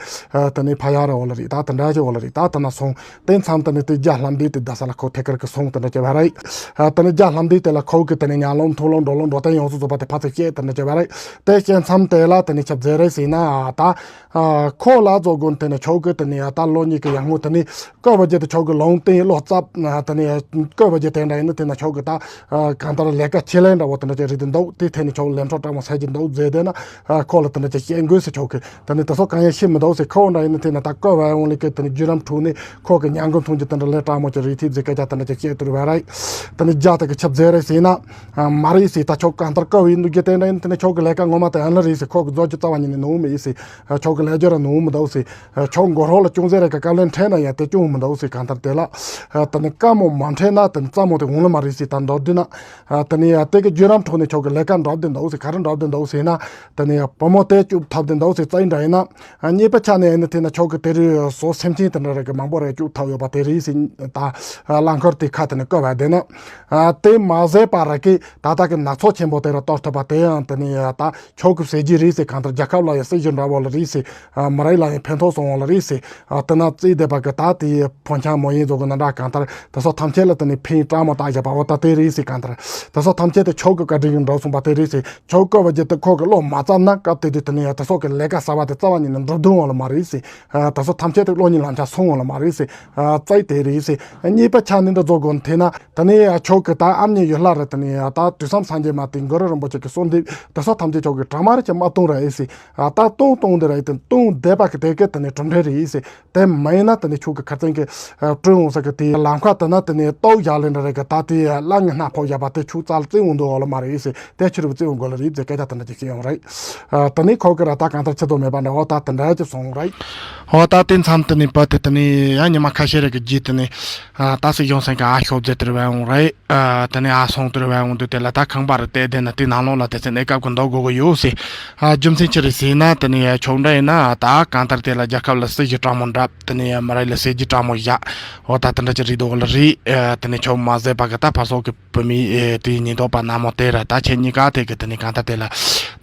དེ་ནས་ཕ་ཡར་རེ་འོ་ལ་རེད། ད་དེ་འདྲ་ཅིག་འོ་ལ་རེད། ད་དེ་ན་སོང་། དེ་མཚམས་དེ་ནས་དེ་རྒྱ་ལྷམ་འདི་དེ་བསྡད་ས་ལ་ཁོ་ཐད་ཀར་གི་སོང་དེ་འདྲ་ཅིག་བས་རེད། ཨ་དེ་ནས་རྒྱ་ལྷམ་འདི་དེ་ལ་ཁོ་གི་དེ་ནས་ཉལ་ལོང་འཐུང་ལོང་འགྲོ་ལོང་འགྲོ་དོན་ཡོངས་སུ་རྫོགས་པ་དེ་ཕར་ཚུར་བཤད་དེ་འདྲ་ཅིག་བས་རེད། དེ་བཤད་མཚམས་དེ་ལ་དེ་ནས་ཆབ་མཛད་རེད་ཟེར་ན་ཨ་ད་ཨ་ཁོ་ལ་རྫོགས་དགོན་དེ་ནས་ཁྱོད་གི་དེ་ནས་ཨ་ད་ལོ་གཉིས་ཀྱི་ཡར་སྔོན་དེ་ནས་བཀའ་བརྒྱུད་དེ་ཁྱོད་གི་ལུང་བསྟན་བློ་རྩབ་ཨ་དེ་ནས་བཀའ་བརྒྱུད་དེ་འདྲ་ཡིན་ན་དེ་ན་ཁྱོད་གི་ད་ཨ་གང་ལྟར་ལས་ཀ་ཆེ་ལན་འདྲ་བོ་དེ་འདྲ་ཅིག་རེད་དེ་འདུག་དེ་ཐད་ནས་ཁྱོད་ལས་འཕྲོ་དྲག་མོ་ཟ་གི་འདུག་ཟེར་དེ་ན་ཨ་ཁོ་ལ་དེ་འདྲ་ཅིག་བཤད་དགོས་ཟེར། ཁྱོད་གི་དེ་ནས་དེ་ཚོ་གང་ཡང་ཤེས་མི་འདུག་ཟེར། ཁོ་འདྲ་ཡིན་ན་དེ་ན་ད་བཀའ་བརྒྱུད་ཡོང་ལེ་གི་དེ་ནས་རྒྱུད་རམ་འཁྲུགས་ནས་ཁོ་གི་ཉལ་མགོ་འཐུང་རྒྱུ་དེ་འདྲ་ལས་དྲག་མོ་ཅིག་རེད་དེ་ཟེར་སྐད་ཆ་དེ་འདྲ་ཅིག་བཤད་དུས་བས་རེད། དེ་ནས་རྒྱ་དེ་གི་ཆབ་མཛད་རེད་ཟེར་ན། ཨ་མ་རེད་ཟེར། ད་ཁྱོད་གང་ལྟར་བཀའ་བརྒྱུད་ཡིན་དུས་ཀྱི་དེ་འདྲ་ཡིན་དེ་ནས་ཁྱོད་ཀྱི་ལས་ཀ་ངོ་མ་དེ་ཨ་ལ་རེད་ཟེར། ཁོ་གི་རྫོགས་ཀྱི་རྩ་བ་ཉིད་ནས་ནོར་མེད་ཟེར། ཨ་ཁྱོད་ཀྱི་ལས་སྦྱོར་ར་ནོར་མི་འདུག་ཟེར། ཨ་ཁྱོད་མགོ་རོགས་ལ་ཅུང་ཟད་རེ་ག་བཀའ་ལན་འཕྲད་ན་ཡང་དེ་ཅུང་མི་འདུག་ཟེར། གང་ལྟར་དེ་ལ་ཨ་དེ་ནས་བཀའ་མོ་མ་འཕྲད་ན་དེ་ནས་རྩ་མོ་དེ་འོང་ལ་མ་རེད་ཟེར། ད་མདོར་བསྡུས་ན་ཨ་དེ་ནས་ཨ་དེ་གི་རྒྱུད་རམ་འཁྲུགས་ནས་ཁྱོད་ཀྱི་ལས་ཀ་འགྲུབ་བསྡད་འདུག་ཟེར། ག་རེ་འགྲུབ་བསྡད་འདུག་ཟེར་ན། དེ་ནས་བུ་མོ་དེ་སྐྱོབ་ཐུབ་བསྡད་འདུག་ཟེར། རྩ་བའི་འདྲ་ཡིན་ན། ཨ་གཉིས་པ་ཆ་ནས་ཨ་ནི་དེ་ན་ཁྱོད་ཀྱི་དེ་རིང་བཟོ་སེམས་ཅན་དེ་འདྲ་རེ་གི་མང་པོ་རེ་སྐྱོབ་ཐུབ་ཡོད་པ་དེ་རེད་ཟེར། ད་རླངས་འཁོར་དེ་ཁ་དེ་ནས་བསྐོར་བ་དེ་ན། ཨ་དེ་མ་ཟད་པ་ར་གི་ད་ལྟ་གི་ནག་ཚོགས་ཆེན་པོ་དེ་ར་གཏོར་ཐུབ་པ་དེ་ཡང་དེ་ནས་ད་ཁྱོད་ཀྱི་ཟེར་གྱི་རེད་ཟེར། གང་ལྟར་རྒྱལ་ཁབ་ལ་ཡང་སྲིད་ཇུས་འདྲ་བོ་ལ་རེད་ཟེར། ཨ་མི་རིགས་ལ་ཡང་ཕན་ཐོགས་སོང་བ་ལ་རེད་ཟེར། ཨ་དེ་ན་རྩིས་བསྡད་པ་གི་ད་དེ་ཕོ་ཆང་མོ་ཡིན་ཚོ་གི་ན་འདྲ། གང་ལྟར་དེ་ཚོ་ཐམས་ཅད་ལ་དེ་ནས་ཕན་དྲག་མོ་བཏགས་བཞག་པ་འོ་ད་དེ་རེད་ཟེར། གང་ལྟར་དེ་ཚོ་ཐམས་ཅད་དེ་ཁྱོད་ཀྱི་བཀའ་དྲིན་གྱིས་འགྲུབ་སོང་བ་དེ་རེད་ཟེར། ཁྱོད་བཀའ་བརྒྱུད་དེ་ཁོ་གི་བློ་མ་བརྩམས་ན་སྐབས་དེ་དུས་དེ་ནས་ཡང་དེ་ཚོ་གི་ལས་ཀ་གསར་བ་དེ་རྩ་བ་ཉིད་ནས་འགྲུབ་དོན་འོང་ལ་མ་རེད་ཟེར། ཨ་དེ་ཚོ་ཐམས་ཅད་དེ་བློ་གཉིས་ལམ་ཆ་སོང་འོང་ལ་མ་རེད་ཟེར། ཨ་རྩ་བའི་དེ་རེད་ཟེར། གཉིས་པ་ཆ་ནས་འདི་རྫོགས་དགོས་ན་དེ་ན་དེ་ནས་ཡང་ཁྱོད་ཀྱི་ད་ཨ་མྱེས་ཡུལ་ལྷ་རེད། དེ་ནས་ཡང་ད་དུས་གསུམ་སངས་རྒྱས་མ་དེ་གུ་རུ་རིན་པོ་ཆེ་གི་གསོལ་འདེབས་དེ་ཚོ་ཐམས་ཅད་ཁྱོད་ཀྱི་གྲངས་མ་རེ་ཅིག་མ་གཏོང་ར་ཡིན་ཟེར། ཨ་ད་གཏོང་གཏོང་དེ་ར་ཡིན་དེ་གཏོང་བསྡད་པ་གི་དེ་གི་དེ་ནས་གྲུབ་འབྲས་རེད་ཡིན་ཟེར། དེ་མ་ཡིན་ན་དེ་ནས་ཁྱོད་ཀྱི་ཁ་ཚན་གྱི་ཨ་སྤྲོད་འོང་ས་གི་དེའི་ལམ་ཁ་དེ་ན་དེ་ནས་ལྟོ་བཞག་ལེ་འདྲ་རེ་གི་ད་དེ་ལ་ངན་སྣ་ཕོག་བཞག་པ་དེ་ཁྱོད་རྩ་ལ་བརྩི་འོང་འདུག་འོ་ལ་མ་རེད་ཟེར། དེ་ཕྱིར་བརྩི་འོང་དགོས་ལ་རེད་ཟེར་སྐད་ཆ་དེ་འདྲ་ཅིག་བཤད་ཡོང་རེད། ཨ་དེ་ནས་ཁོ་གི་ར་ད་གང་ལྟར་ཆེ་མདོག་མེད་པ་འདྲ་བོ་ད་དེ་འདྲ་ཅིག་སོང་རེད། འོ་ད་དེ་མཚམས་དེ་ནས་བུ་དེ་དེ་ནས་ཡང་ཉི་མ་ཁ་ཤས་རེ་གི་རྗེས་དེ་ནས་ཨ་ད་སྲིད་གཞུང་སེང་གི་ཨ་ཤོབ་ཟེར་དེར་བས་འོང་རེད། ཨ་དེ་ནས་ཨ་སོང་དེར་བས་འོང་དུས་དེ་ལ་ད་ཁང་པ་རེ་བལྟས་དེ་ན་དེ་ནང་ལོགས་ལ་དེ་ཚེ་གནས་སྐབས་ཀྱི་འདུག་དགོས་གི་ཡོད་ཟེར། ཨ་རྒྱུ་མཚན་ཅི་རེད་ཟེར་ན་དེ་ནས་ཡ་ཆོག་འདྲ་ཡིན་ན་ད་གང་ལྟར་དེ་ལ་རྒྱལ་ཁབ་ལ་སྲིད་ཇུས་དྲང་མོ་འདྲ། དེ་ནས་ཡ་མི་རིགས་ལ་སྲིད་ཇུས་དྲང་མོ་བཞག་འོ་ད་དེ་འདྲ་ཅིག་རེད་འདུག་ལ་རེད། ཨ་དེ་ནས་ཆོག་མ་ཟད་པ་གི་ད་ཕར་སོག་གི་བུད་མེད་ཨེ་དེའི་ཉེན་རྟོག་པ་ནག་མོ་དེ་ར་ད་ཁྱེད་གཉིས་ཀ་དེ་གི་དེ་ནས་གང་ལྟར་དེ་ལ་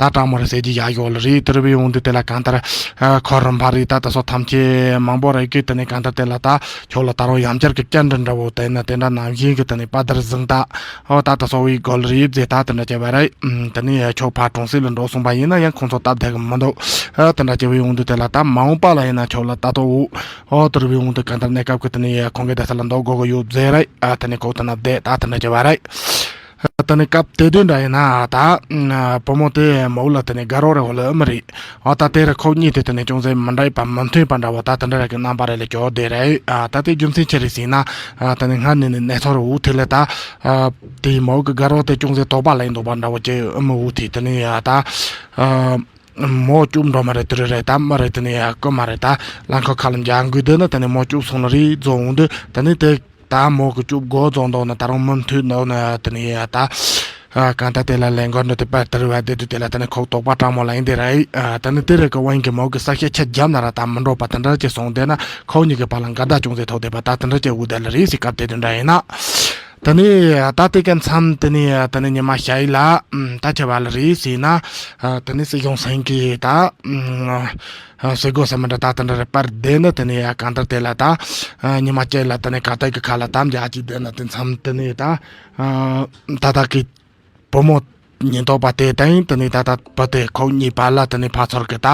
ད་དྲང་མོ་རེ་ཟེར་གྱི་ཡག་ཡོད་ལ་རེད། དེ་རུ་བའི་འོང་དུས་དེ་ལ་གང་ལྟར་ཨ་ཁོ་རིམ་པ་རེད། ད་ད་སོ་ཐམས་ཅད་མང་པོ་རེ་གི་དེ་ནས་གང་ལྟར་དེ་ལ་ད་ཁྱོད་ལ་ད་རུང་ཡང་བསྐྱར་གི་བཅར་འདྲི་འདྲ་བོ་དེ་ན་དེ་འདྲ་ནང་བཞིན་གི་དེ་ནས་དཔའ་དར་གཟེངས་རྟགས་ཨོ་ད་ད་སོ་བའི་གོ་ལ་རེད་ཟེར། ད་དེ་འདྲ་བྱས་པ་རེད། ཨམ་དེ་ནས་ཁྱོད་ཕར་གྲོང་གསེབ་ལ་འགྲོ་སོང་པ་ཡིན་ན་ཡང་ཁོང་ཚོ་སྟབས་བདེ་གི་མི་འདུག་ཨ་དེ་འདྲ་བྱས་པའི་འོང་དུས་དེ་ལ་ད་མ་འོངས་པ་ལ་ཡིན་ན་ཁྱོད་ལ་ད་ལྟ་འོ་ཨོ་དེ་རུ་བའི་འོང་དུས་གང་ལྟར་གནས་སྐབས་གི་དེ་ནས་ཁོང་གི་བསྡད་ས་ལ་འདུག་དགོས་གི་ཡོད་ཟེར་རེད། ཨ་དེ་ནས་ཁོ་དེ་ན་བསྡད་ད་དེ་འདྲ་བྱས་པ་རེད། དེ་ནས་སྐབས་དེ་དུས་འདྲ་ཡིན་ན་ད་བུ་མོ་དེ་མོ་ལ་དེ་ནས་དགའ་རོགས་རེ་བ་ལ་ཨེ་མ་རེད། ཨོ་ད་དེ་རེ་ཁོ་གཉིས་དེ་དེ་ནས་ཅུང་ཟད་མི་འདྲ་བ་མི་མཐུན་པ་འདྲ་བོ་ད་དེ་འདྲ་རེ་གི་རྣམ་པ་རེ་ལ་གྱུར་བསྡད་རེད། ཨ་ད་དེ་རྒྱུ་མཚན་ཅི་རེད་ཟེར་ན་ཨ་དེ་ནས་སྔར་ནས་ནས་གནས་ཚུལ་རེ་འུ་ཐིག་ལེ་ད་ཨ་དེ་མོ་གི་དགའ་རོགས་དེ་ཅུང་ཟད་དོགས་པ་ལ་ཡིན་འདུག་པ་འདྲ་བོ་ཅིག་ཨེ་མ་འུ་ཐིག་དེ་ནས་ཨ་ད་ཨ། མོ་སྐྱོབ་འགྲོ་མ་རེད། དེ་རེད་རེད། ད་མ་རེད། དེ་ནས་ཡ་ཀོ་མ་རེད། ད་རླངས་འཁོར་ཁ་ལ་འཇང་དགོས་དེ་ནི་དེ་ནས་མོ་སྐྱོབ་སོང་ནི་རེད། རྫོང་འོང་དུས་དེ་ནས་དེ་ད་མོ་གི་སྐྱོབ་འགོ་རྫོང་འདུག་ན་ད་རུང་མུ་མཐུད་འདུག་ན་དེ་ནས་ཡ་ད་ཨ་གང་ལྟར་དེ་ལ་ལས་འགོ་འདྲ་དེ་པར་དེ་རུ་བ་དེ་དུས་དེ་ལ་དེ་ནས་ཁོ་དོགས་པ་དྲང་མོ་ལ་ཡིན་དེ་རེད། ཨ་དེ་ནས་དེ་རེད་གི་དབང་གི་མོ་གི་ས་ཤེད་ཆ་རྒྱབ་ན་ར་ད་མི་འགྲོ་པ་དེ་འདྲ་ཅིག་སོང་དེ་ན་ཁོ་གཉིས་གི་བར་ལ་འགལ་ཟླ་ཅུང་ཟད་ཐོག་དེ་པ་ད་དེ་འདྲ་ཅིག་འུ་དེ་ལ་རེད་ཟེར། སྐབས་དེ་དུས་འདྲ་ཡིན་ན། དེ་ནས་ད་དེ་ག་མཚམས་དེ་ནས་དེ་ནས་ཉི་མ་ཞིག་ལ་ད་ཆི་བ་ལ་རེད་ཟེར་ན། དེ་ནས་སྲིད་གཞུང་ཟིན་གི་ད་སྲིད་སྒོ་ས་མི་འདྲ་ད་དེ་འདྲ་རེད་པར་བསྡད་ནས། དེ་ནས་གང་ལྟར་དེ་ལ་ད་ཉི་མ་གཅིག་ལ་དེ་ནས་ག་ཏའི་གི་ཁ་ལ་ད་འཇག་ཅིག་བསྡད་ནས། དེ་མཚམས་དེ་ནས་ད་ད་ད་གི་བུ་མོ་ཉེན་རྟོག་པ་དེ་དང་དེ་ནས་ད་ད་བུ་དེ་ཁོ་གཉིས་བར་ལ་དེ་ནས་ཕར་ཚུར་གི་ད་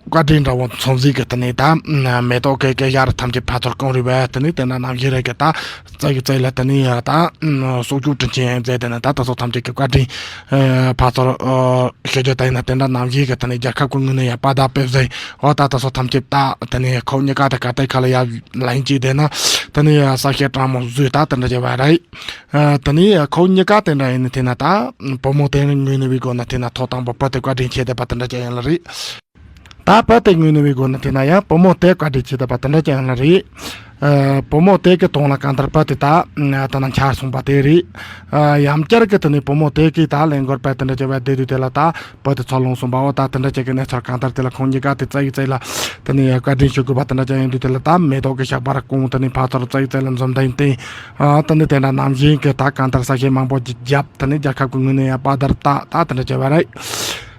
བཀའ་དྲིན་འདྲ་བོ་མཚོན་བྱེད་ཀྱི་དེ་ནས་ད་མེ་ཏོག་གི་སྐད་ཆ་ར་ཐམས་ཅད་ཕར་ཚུར་གང་རེད་པས། དེ་ནས་དེ་འདྲ་ནང་བཞིན་རེད་གི་ད་རྩ་གི་རྩ་ལ་དེ་ནས་ད་སྲོག་སྐྱོབ་དྲིན་ཆེན་མཛད། དེ་ནས་ད་ད་སོ་ཐམས་ཅད་ཀྱི་བཀའ་དྲིན་ཕར་ཚུར་ཞུ་རྒྱུ་དེ་ཡིན་ན། དེ་འདྲ་ནང་བཞིན་གི་དེ་ནས་རྒྱལ་ཁབ་ཀྱི་ངོས་ནས་ཡང་དཔའ་དར་སྤེལ་བྱེད། འོ་ད་ད་སོ་ཐམས་ཅད་ད་དེ་ནས་ཁོ་གཉིས་ཀ་དེ་ག་ཏའི་ཁ་ལ་ཡར་ལན་གཅིག་བསྡད་ན། དེ་ནས་ཡང་ས་སྐྱ་གྲང་མོ་བཟོས་ད་དེ་འདྲ་བྱས་པ་རེད། ཨ། དེ་ནས་ཁོ་གཉིས་ཀ་དེ་འདྲ་ཡིན་ན་དེ་ན་ད་བུ་མོ་དེ་ངོས་ནས་བའི་སྒོ་ན་དེ་ན་ཐོག་དང་པོ་བུ་དེ་བཀའ་དྲིན་ཆེ་བསྡད་པ་དེ་འདྲ་ཅན་ཡིན་ལ་རེད། ད་བུ་དེ་ངོས་ནས་བའི་སྒོ་ན་དེ་ན་ཡང་བུ་མོ་དེ་བཀའ་དྲིན་ཆེ་བསྡད་པ་དེ་འདྲ་ཅན་ཡིན་ལ་རེད། ཨ། བུ་མོ་དེ་གི་དོན་ལ་གང་ལྟར་བུ་དེ་ད་ད་ན་འཆར་སོང་པ་དེ་རེད། ཨ། ཡང་བསྐྱར་གི་དེ་ནས་བུ་མོ་དེ་གིས་ད་ལས་འགུལ་སྤེལ་དེ་འདྲ་བྱས་པ་བསྡད་དུས་དེ་ལ་ད་བུ་དེ་འཚོ་ལོང་སོང་པའོ། ད་དེ་འདྲ་བྱས་གི་གནས་ཚུལ་གང་ལྟར་དེ་ལ་ཁོང་གཉིས་ཀ་དེ་རྩ་ཡི་རྩ་ལ་དེ་ནས་བཀའ་དྲིན་ཞུ་དགོས་པ་དེ་འདྲ་ཅན་ཡིན་དུས་དེ་ལ་ད་མེ་ཏོག་གི་ཞགས་པ་ར་གང་དེ་ནས་ཕར་ཚུར་རྩ་ཡི་རྩ་ལ་འཛུམ་མདངས་བསྟན། ཨ། དེ་ནས་དེ་འདྲ་ནང་བཞིན་གི་ད་གང་ལྟར་ས་ཞིང་མང་པོ་ཅིག་བརྒྱབ། དེ་ནས་རྒྱལ་ཁབ་ཀྱི་ངོས་ནས་ཡང་དཔའ་དར་ད་ད་དེ་འདྲ་བྱས་པ་རེད།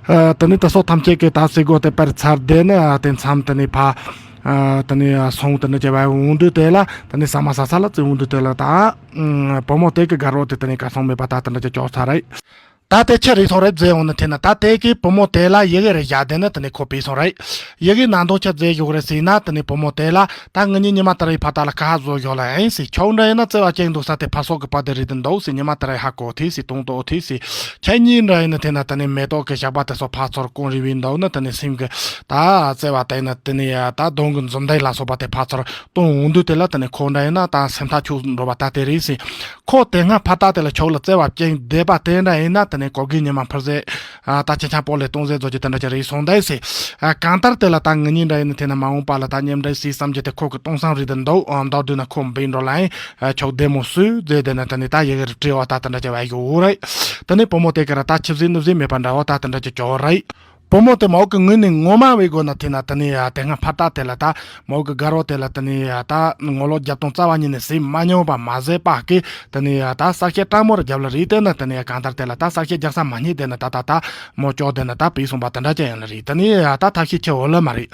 ཨ། དེ་ནས་དེ་སོགས་ཐམས་ཅད་ཀྱིས་ད་སྲིད་སྒོ་དེ་སྤར་ཚར་དེ་ནས། ཨ། དེ་མཚམས་དེ་ནས་ཕ། ཨ། དེ་ནས་སོང་དེ་འདྲ་བྱས་པ་འོང་དུས་དེ་ལ་དེ་ནས་ཟ་མ་ཟ་ས་ལ་བཙལ་འོང་དུས་དེ་ལ་ད་བུ་མོ་དེ་གི་དགའ་རོགས་དེ་དེ་ནས་གར་སོང་མེད་པ་ད་དེ་འདྲ་ཅིག་བྱུང་ཚར་རེད། ད་དེ་ཆི་རེད་སོང་རེད་བཟླས་འོང་ན་དེ་ན། ད་དེ་གིས་བུ་མོ་དེ་ལ་ཡི་གེ་རེ་བཞག་དེ་ནས་དེ་ནས་ཁོ་ཕེབས་སོང་རེད། ཡི་གེ་ནང་དོན་ཆི་བཟླས་ཡོད་རེད་ཟེར་ན། དེ་ནས་བུ་མོ་དེ་ལ་ད་ངེད་གཉིས་ཉི་མ་དེ་རིང་ཕར་ད་ལ་ཁ་ཧ་བཟོ་ཡོད་ལ་ཨེ་ཟེར། ཁྱོད་འདྲ་ཡིན་ན་བརྩེ་བ་ཅན་འདུག་ས་དེ་ཕར་སོག་གི་བུ་དེ་རེད་དེ་འདུག་ཟེར། ཉི་མ་དེ་རིང་ཧ་གོ་ཐེ་ཟེར། དོན་དོ་ཐེ་ཟེར། ཁྱེད་གཉིས་འདྲ་ཡིན་ན་དེ་ནས་མེ་ཏོག་གི་ཞགས་པ་དེ་སོགས་ཕར་ཚུར་གང་རེ་བའི་འདུག་ན། དེ་ནས་སེམས་ཀྱི་ད་བརྩེ་བ་དེ་ན་དེ་ནས་ད་གདོང་གི་འཛུམ་མདངས་ལ་སོགས་པ་དེ་ཕར་ཚུར་གཏོང་འོང་དུས་དེ་ལ་དེ་ནས་ཁོ་འདྲ་ཡིན་ན་ད་སེམས་ཐག་ཆོད་འགྲོ་བ་ད་དེ་རེད་ཟེར། ཁོ་དེ་སྔ་ཕ་ཏ་དེ་ལ་ཆོག་ལ་བརྩེ་བ་ཅན་བསྡད་པ་དེ་འདྲ་ཡིན་ན་དེ་ནས་གོ་གི་ཉི་མ་འཕུར་ཟེར། ཨ། ད་ཅི་ཆ་པོ་ལས་གཏོང་ཟེར་བཟོ་རྒྱུ་དེ་འདྲ་ཅིག་རེད་སོང་ད་ཟེར། ཨ། གང་ལྟར་དེ་ལ་ད་ངེད་གཉིས་འདྲ་ཡིན་ན་དེ་ན་མ་འོངས་པ་ལ་ད་མཉམ་འབྲེལ་ཟེར་བསམ་རྒྱུ་དེ་ཁོ་གི་གཏོང་བསམ་རེད་དེ་འདུག། ཨ། མདོར་བསྡུས་ན་ཁོ་འབུད་འགྲོ་ལ་ཨེ། ཨ། ཆོག་བདེ་མོ་སུས་མཛད་དེ་ན་དེ་ནས་ད་ཡི་གེ་རེ་བྲིས་བ་ད་དེ་འདྲ་ཅིག་བ་ཡོད་རེད། དེ་ནས་བུ་མོ་དེ་ག་ར་ད་ཆི་ཟིག་ནུབ་ཟིག་མེད་པ་འདྲ་བོ་ད་དེ་འདྲ་ཅིག་བྱུང་རེད། བུ་མོ་དེ་མོ་གི་ངོས་ནས་ངོ་མ་བའི་སྒོ་ན་དེ་ན་དེ་ནས་ཡ་དེ་སྔ་ཕ་ཏ་དེ་ལ་ད་མོ་གི་དགའ་རོགས་དེ་ལ་དེ་ནས་ཡ་ད་ངོ་ལོག་རྒྱབ་སྟངས་རྩ་བ་ཉིད་ནས་བྱེད་མ་མྱོང་བ་མ་ཟད་པ་གི་དེ་ནས་ཡ་ད་ས་སྐྱ་སྤྲང་མོ་ར་རྒྱབ་ལ་རེད། དེ་ན་དེ་ནས་ཡ་གང་ལྟར་དེ་ལ་ད་ས་སྐྱ་རྒྱག་ས་མ་རྙེད། དེ་ན་ད་ད་ད་མོ་ཅོག་དེ་ན་ད་བུད་སོང་པ་དེ་འདྲ་ཅན་ཡང་ལ་རེད། དེ་ནས་ཡ་ད་ཐབས་ཤེས་ཆེ་འོ་ལ་མ་རེད།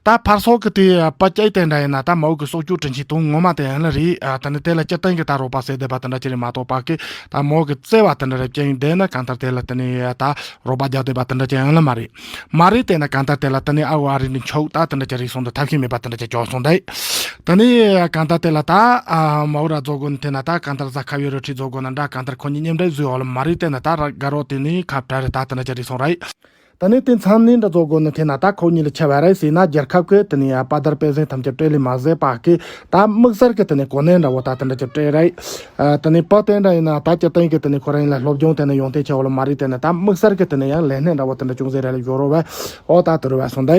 ད་ཕར་སོག་གི་དེ་བུ་སྐྱེས་དེ་འདྲ་ཡིན་ན་ད་མོ་གི་སྲོག་སྐྱོབ་དྲིན་ཆེན་དོན་ངོ་མ་དེ་ཡང་ལ་རེད། ཨ། དེ་ནས་དེ་ལ་སྤྱིར་བཏང་གི་ད་རོགས་པ་ཟེར་བསྡད་པ་དེ་འདྲ་ཅིག་རེད་མ་གཏོགས་པ་གི་ད་མོ་གི་བརྩེ་བ་དེ་འདྲ་རེ་ཅན་ཡིན་དེ་ན་གང་ལྟར་དེ་ལ་དེ་ནས་ཡ་ད་རོགས་པ་རྒྱག་བསྡད་པ་དེ་འདྲ་ཅན་ཡང་ལ་མ་རེད། མ་རེད་དེ་ན་གང་ལྟར་དེ་ལ་དེ་ནས་ཨ་བོ་ཨ་རི་ནས་འཕྱོག་ད་དེ་འདྲ་ཅིག་རེད་སོང་དུས་ཐབས་ཤེས་མེད་པ་དེ་འདྲ་ཅིག་བྱུང་སོང་དེ། དེ་ནས་གང་ལྟར་དེ་ལ་ད་ཨ་མ་འུ་ར་རྫོགས་དགོས་ན་དེ་ན་ད་གང་ལྟར་ཟ་ཁ་བའི་རོ་ཁྲི་རྫོགས་དགོས་ན་འདྲ་གང་ལྟར་ཁོ་གཉིས་མཉམ་འབྲེལ་བཟོས་འོ་ལ་མ་རེད། དེ་ན་ད་ར་དགའ་རོགས་དེ་ནས་ཁ་བྲལ་རེད། ད་དེ་འདྲ་ཅིག་རེད་སོང་རེད། དེ་ནས་དེ་མཚམས་ནས་འདྲ་རྫོགས་དགོས་ན་དེ་ན་ད་ཁོ་གཉིས་ལ་ཆེ་བ་རེད་ཟེར་ན། རྒྱལ་ཁབ་ཀྱི་དེ་ནས་ཡ་དཔའ་དར་སྤེལ་གཟེངས་ཐམས་ཅད་སྤྲད་ལས་མ་ཟད་པ་གི་ད་དམིགས་བསལ་གྱི་དེ་ནས་གོ་གནས་འདྲ་བོ་ད་དེ་འདྲ་ཅིག་སྤྲད་རེད། ཨ། དེ་ནས་བུ་དེ་འདྲ་ཡིན་ན་ད་སྤྱིར་བཏང་གི་དེ་ནས་ཁོ་རང་ཡིན་ལ་སློབ་སྦྱོང་དེ་ནས་ཡོང་ཐེངས་ཆེ་བ་ལ་མ་རེད། དེ་ནས་ད་དམིགས་བསལ་གྱི་དེ་ནས་ཡང་ལས་སྣེ་འདྲ་བོ་དེ་འདྲ་ཅུང་ཟད་རེ་ལ་ཡོད་རོ་བས། ཨོ་ད་དེ་རུ་བས་སོང་དེ།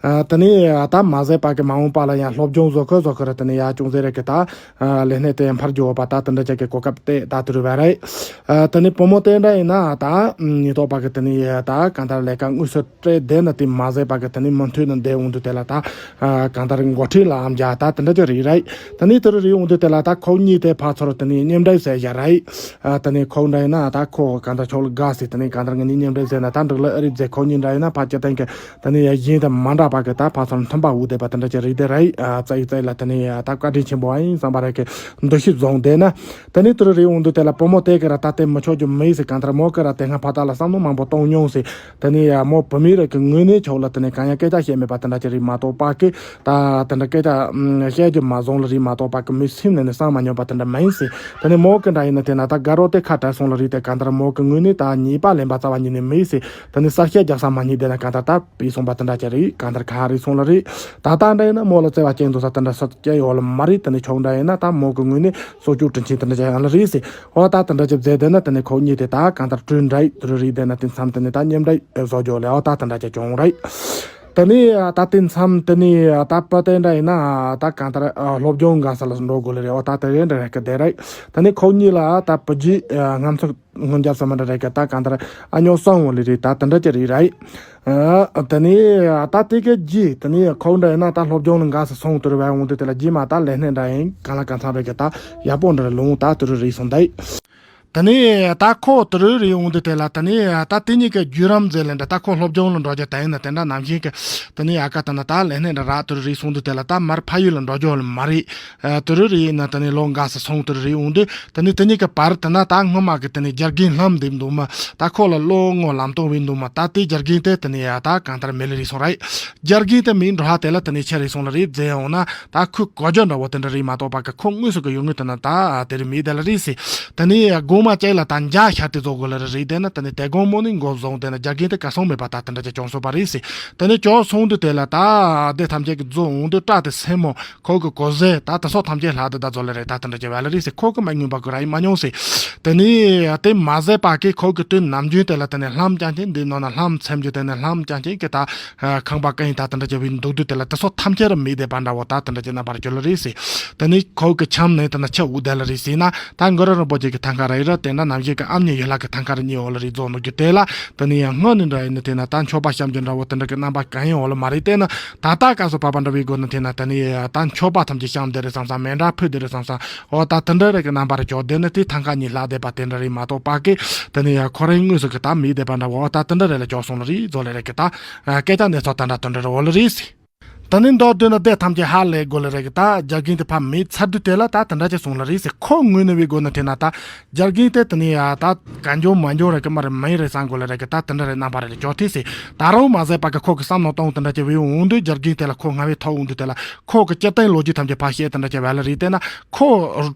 ཨ། དེ་ནས་ད་མ་ཟད་པ་གི་མ་འོངས་པ་ལ་ཡང་སློབ་སྦྱོང་བཟོ་ཁོ་བཟོ་ཁོ་ར་དེ་ནས་ཡ་ཅུང་ཟད་རེ་གི་ད་ཨ་ལས་སྣེ་དེ་འཕར་རྒྱུ་བ་ད་དེ་འདྲ་ཅིག་གི་གོ་སྐབས་དེ་ད་དེ་རུ་བས་རེད། ཨ། དེ་ནས་བུ་མོ་དེ་འདྲ་ཡིན་ན་ད་ཉེན་རྟོག་པ་གི་དེ་ནས་ད་གང་ལྟར་ལས་ཀ་དངོས་སུ་སྤྲད་བསྡད་ན་དེ་མ་ཟད་པ་གི་དེ་ནས་མུ་མཐུད་ནས་བསྡད་འོང་དུས་དེ་ལ་ད་ཨ་གང་ལྟར་འགོ་ཁྲིད་ལའམ་རྒྱ་ད་དེ་འདྲ་ཅིག་རེད་རེད། དེ་ནས་དེ་རུ་རེད་འོང་དུས་དེ་ལ་ད་ཁོ་གཉིས་དེ་ཕར་ཚུར་དེ་ནས་མཉམ་འབྲེལ་ཟེར་ཡ་རེད། ཨ། དེ་ནས་ཁོ་འདྲ་ཡིན་ན་ད་ཁོ་གང་ལྟར་ཕྱོགས་ལ་དགའ་ཟེར། དེ་ནས་གང་ལྟར་ང་གཉིས་མཉམ་འབྲེལ་ཟེར་ན་ད་འགྲིག་ལ་ཨེ་རེད་ཟེར། ཁོ་གཉིས་འདྲ་ཡིན་ན་ཕ་སྤྱིར་བཏང་གི་དེ་ནས་ཡ་གཞན་དང་མ་འདྲ་བ་གི་ད་ཕར་ཚུར་མཐུན་པ་འུ་བསྡད་པ་དེ་འདྲ་ཅིག་རེད་དེ་རེད། ཨ། རྩ་ཡི་རྩ་ཡི་ལ་དེ་ནས་ད་བཀའ་དྲིན་ཆེན་པོ་ཨ་ཡིན་བསམ་པ་རེད་གི་འདུ་ཤེས་བཟུང་བསྡད་ན། དེ་ནས་དེ་རུ་རེད་འོང་དུས་དེ་ལ་བུ་མོ་དེ་གི་ར་ད་དེ་མི་ཆོག་རྒྱུ་མེད་ཟེར། གང་ལྟར་མོ་གི་ར་དེ་སྔ་ཕ་ཏ་ལ་བསམ་བློ་མང་པོ་གཏོང་མྱོང་ཟེར། དེ་ནས་ཡ་མོ་བུད་མེད་རིགས་ཀྱི་ངོས་ནས་ཕྱོགས་ལ་དེ་ནས་གང་ཡང་སྐད་ཆ་བཤད་མེད་པ་དེ་འདྲ་ཅིག་རེད་མ་གཏོགས་པ་གི་ད་དེ་འདྲ་སྐད་ཆ་ཨམ་བཤད་རྒྱུ་མ་བཟུང་ལ་རེད་མ་གཏོགས་པ་གི་མོའི་སེམས་ནང་ནས་བསམ་མ་མྱོང་པ་དེ་འདྲ་མ་ཡིན་ཟེར། དེ་ནས་མོ་གི་འདྲ་ཡིན་ན་དེ་ན་ད་དགའ་རོགས་དེ་ཁ་བྲལ་སོང་ལ་རེད་དེ། གང་ལྟར་མོ་གི་ངོས་ནས་ད་ཉེས་པ་ལེན་པ་རྩ་བ་ཉིད་ནས་མེད་ཟེར། དེ་ནས་ས་སྐྱ་རྒྱག་ས་མ་རྙེད་དེ་ན་གང་ལྟར་ད་བུད་སོང་པ་དེ་འདྲ་ཅིག་རེད། གང་ལྟར་ག་རེ་སོང་ལ་རེད། ད་ལྟ་འདྲ་ཡིན་ན་མོ་ལ་བརྩེ་བ་ཅན་འདུག་ས་དེ་འདྲ་སུ་སྐྱེ་ཡོད་ལ་མ་རེད། དེ་ནས་ཁྱོད་འདྲ་ཡིན་ན་ད་མོ་གི་ངོས་ནས་སྲོག་སྐྱོབ་དྲིན་ཆེན་དེ་འདྲ་ཅིག་ཡང་ལ་རེད་ཟེར། ཨོ་ད་དེ་འདྲ་ཅིག་བཟླས་བསྡད་ན་དེ་ནས་ཁོ་གཉིས་དེ་ད་གང་ལྟར་གྲོས་འདྲ་ཡི་དེ་རུ་རེད། དེ་ན་དེ་མཚམས་དེ་ནས་ད་མཉམ་འབྲེལ་བཟོ་རྒྱུ་ལས་ཨོ་ད་དེ་འདྲ་ཅིག་བྱུང་རེད། དེ་ནས་ད་དེ་མཚམས་དེ་ནས་ད་པ་དེ་འདྲ་ཡིན་ན་ད་གང་ལྟར་སློབ་སྦྱོང་འགའ་ས་ལ་འགྲོ་དགོས་ལེ་རེད། འོ་ད་དེ་རེད་འདྲ་རེད་གི་དེ་རེད། དེ་ནས་ཁོ་གཉིས་ལ་ད་བུ་རྒྱུད་ངན་ཚོགས་སྔོན་རྒྱབ་ས་མ་འདྲ་རེད་གི་ད་གང་ལྟར་ཨ་ཉོ་སང་འོང་ལེ་རེད། ད་དེ་འདྲ་ཅི་རེད་རེད། དེ་ནས་ད་དེ་གི་རྗེས་དེ་ནས་ཁོ་འདྲ་ཡིན་ན་ད་སློབ་སྦྱོང་ལ་འགའ་ས་སོང་དུར་བས་འོང་དུས་དེ་ལ་རྗེས་མ་ད་ལས་སྣེ་འདྲ་ཡིན་གང་ལ་གང་འཚམ་རེད་གི་ད་ཡག་པོ་འདྲ་ལོང་ད་དུར་རེད་སོང་ད། དེ་ནས་ད་ཁོ་དུ་རུ་རེ་འོང་དུས་དེ་ལ་དེ་ནས་ད་དེ་གཉིས་ཀའི་བརྒྱུད་རིམ་ཟེར་ལེ་འདྲ་ད་ཁོ་སློབ་སྦྱོང་ལ་འགྲོ་རྒྱུ་དེ་ཡིན་ན་དེ་འདྲ་ནམ་རྒྱུན་གྱི་དེ་ནས་ཨ་ཀ་དེ་ན་ད་ལས་སྣེ་འདྲ་ར་དུ་རུ་རེ་སོང་དུས་དེ་ལ་ད་མར་ཕ་ཡུལ་ལ་འགྲོ་རྒྱུ་ལ་མ་རེད། དུ་རུ་རེ་ཡིན་ན་དེ་ནས་ལོ་འགའ་ས་སོང་དུ་རུ་རེ་འོང་དུས་དེ་ནས་དེ་གཉིས་ཀའི་བར་དེ་ན་ད་སྔོན་མ་གི་དེ་ནས་རྒྱ་རྒན་ལྷམ་འདེབས་འདུག་མ་ད་ཁོ་ལ་བློ་ངོ་ལམ་སྟོན་བས་འདུག་མ་ད་དེ་རྒྱ་རྒན་དེ་དེ་ནས་ཡ་ད་གང་ལྟར་མེད་ལེ་རེ་སོང་རེད། རྒྱ་རྒན་དེ་མིན་འགྲོ་ཧ་དེ་ལ་དེ་ནས་ཆེ་རེ་སོང་ལ་རེད་ཟེར་འོང་ན་ད་ཁོས་གོ་རྒྱུ་འདྲ་བོ་དེ་འདྲ་རེད་མ་གཏོགས་པ་གི་ཁོ་དངོས་སུ་གི་ཡོང་ངེས་དེ་ན་ད་དེ་རེད་མི་དེ་ལ་རེད་ཟེར། དེ་ནས་དགོང་མ་ཅིག་ལ་ད་འཇའ་ཤར་ཏེ་རྫོགས་དགོས་ལ་རེད་དེ་ན་དེ་ནས་དེ་དགོང་མོ་ནི་འགོ་བཟུང་དེ་ན་རྒྱ་རྒན་དེ་ག་སོང་མེད་པ་ད་དེ་འདྲ་ཅིག་བྱུང་སོང་པ་རེད་ཟེར། དེ་ནས་ཅོག་སོང་དུས་དེ་ལ་ད་དེ་ཐམས་ཅད་ཀྱི་རྫོགས་འོང་དུས་སྐྲ་དེ་སེན་མོ་ཁོ་གི་གོ་ཟས་ད་དེ་སོགས་ཐམས་ཅད་ལྷག་དེ་ད་རྫོགས་ལ་རེད་ད་དེ་འདྲ་ཅིག་བ་ལ་རེད་ཟེར། ཁོ་གི་མ་ངུས་པ་གི་ར་ཡི་མ་མྱོང་ཟེར། དེ་ནས་དེ་མ་ཟད་པ་གི་ཁོ་གི་དུས་ནམ་རྒྱུན་དེ་ལ་དེ་ནས་ལྷམ་རྐྱང་ཅན་འདི་ནང་ན་ལྷམ་ཚེམ་རྒྱུ་དེ་ནས་ལྷམ་རྐྱང་ཅན་གི་ད་ཁང་པ་ཀ་ཡིན་ད་དེ་འདྲ་ཅིག་བའི་འདུག་དུས་དེ་ལ་དེ་སོགས་ཐམས་ཅད་ར་མི་བདེ་བ་འདྲ་བོ་ད་དེ་འདྲ་ཅིག་རྣམ་པར་གྱུར་ལ་རེད་ཟེར། དེ་ནས་ཁོ་གི་ཁྱམས་ནས་དེ་ན་ཆུ་འུག་བསྡད་ལ་རེད་ཟེར་ན་ད་གུ་རུ་རིན་པོ་ཆེ་གི་ཐང་ཀ་ར་ཡི་ར་དེ་འདྲ་ནམ་ཞིག་གི་ཨ་མྱེས་ཡུལ་ལྷ་གི་ཐང་ཀ་ར་གཉིས་འོག་ལ་རེད་རྫོགས་ནོ་རྒྱུ་དེ་ལ་དེ་ནས་ཡང་སྔོན་ནས་འདྲ་ཡིན་ན་དེ་ན་ད་མཆོད་པ་བཤམས་རྒྱུ་འདྲ་བོ་དེ་འདྲ་གི་རྣམ་པ་གང་ཡང་འོག་ལ་མ་རེད། དེ་ན་ད་ལྟ་སྐབས་སུ་བབ་པ་འདྲ་བའི་སྒོ་ནས་དེ་ན་དེ་ནས་ད་མཆོད་པ་ཐམས་ཅད་བཤམས་བསྡད་རེད་བསམ་བསམ་མེ་འདྲ་ཕུལ་བསྡད་རེད་བསམ་བསམ་འོ་ད་དེ་འདྲ་རེད་གི་རྣམ་པ་ར་གྱུར་བསྡད་ན་དེ་ཐང་ཀ་གཉིས་ལྷག་བསྡད་པ་དེ་འདྲ་རེད་མ་གཏོགས་པ་གི་དེ་ནས་ཡང་ཁོ་རའི་དངོས་སུ་གི་ད་མི་བསྡད་པ་འདྲ་བོ་ད་དེ་འདྲ་རེད་ལ་གྱུར་སོང་ལ་རེད་རྫོགས་ལ་རེད་གི་ད་སྐད་ཆ་འདི་ཚོ་ད་འདྲ་དེ་འདྲ་རེད་འོག་ལ་རེད་ཟེར། ད་ནི་མདོར་བསྡུས་ན་དེ་ཐམས་ཅད་ཧ་ལས་དགོས་ལེ་རེད་གི་ད་རྒྱ་རྒན་དེ་ཕ་མེད་ཚར་དུས་དེ་ལ་ད་དེ་འདྲ་ཅིག་སོང་ལ་རེད་ཟེར། ཁོ་ངོས་ནས་བའི་སྒོ་ནས་དེ་ན་ད་རྒྱ་རྒན་དེ་དེ་ནས་ཡ་ད་ག་འཇོག་མ་འཇོག་རེད་གི་མ་རེད་མ་ཡིན་རེད་བསམ་དགོས་ལེ་རེད་གི་ད་དེ་འདྲ་རེད་རྣམ་པ་རེད་ལ་ཅོག་ཐིག་ཟེར། ད་རུང་མ་ཟད་པ་གི་ཁོ་གི་བསམ་མནོ་གཏོང་དེ་འདྲ་ཅིག་བའི་འོང་དུས་རྒྱ་རྒན་དེ་ལ་ཁོ་སྔ་བའི་ཐོག་འོང་དུས་དེ་ལ་ཁོ་གི་སྤྱིར་བཏང་ལོ་རྒྱུས་ཐམས་ཅད་ཕ་བཤད་དེ་འདྲ་ཅིག་བ་ལ་རེད་དེ་ན་ཁོ་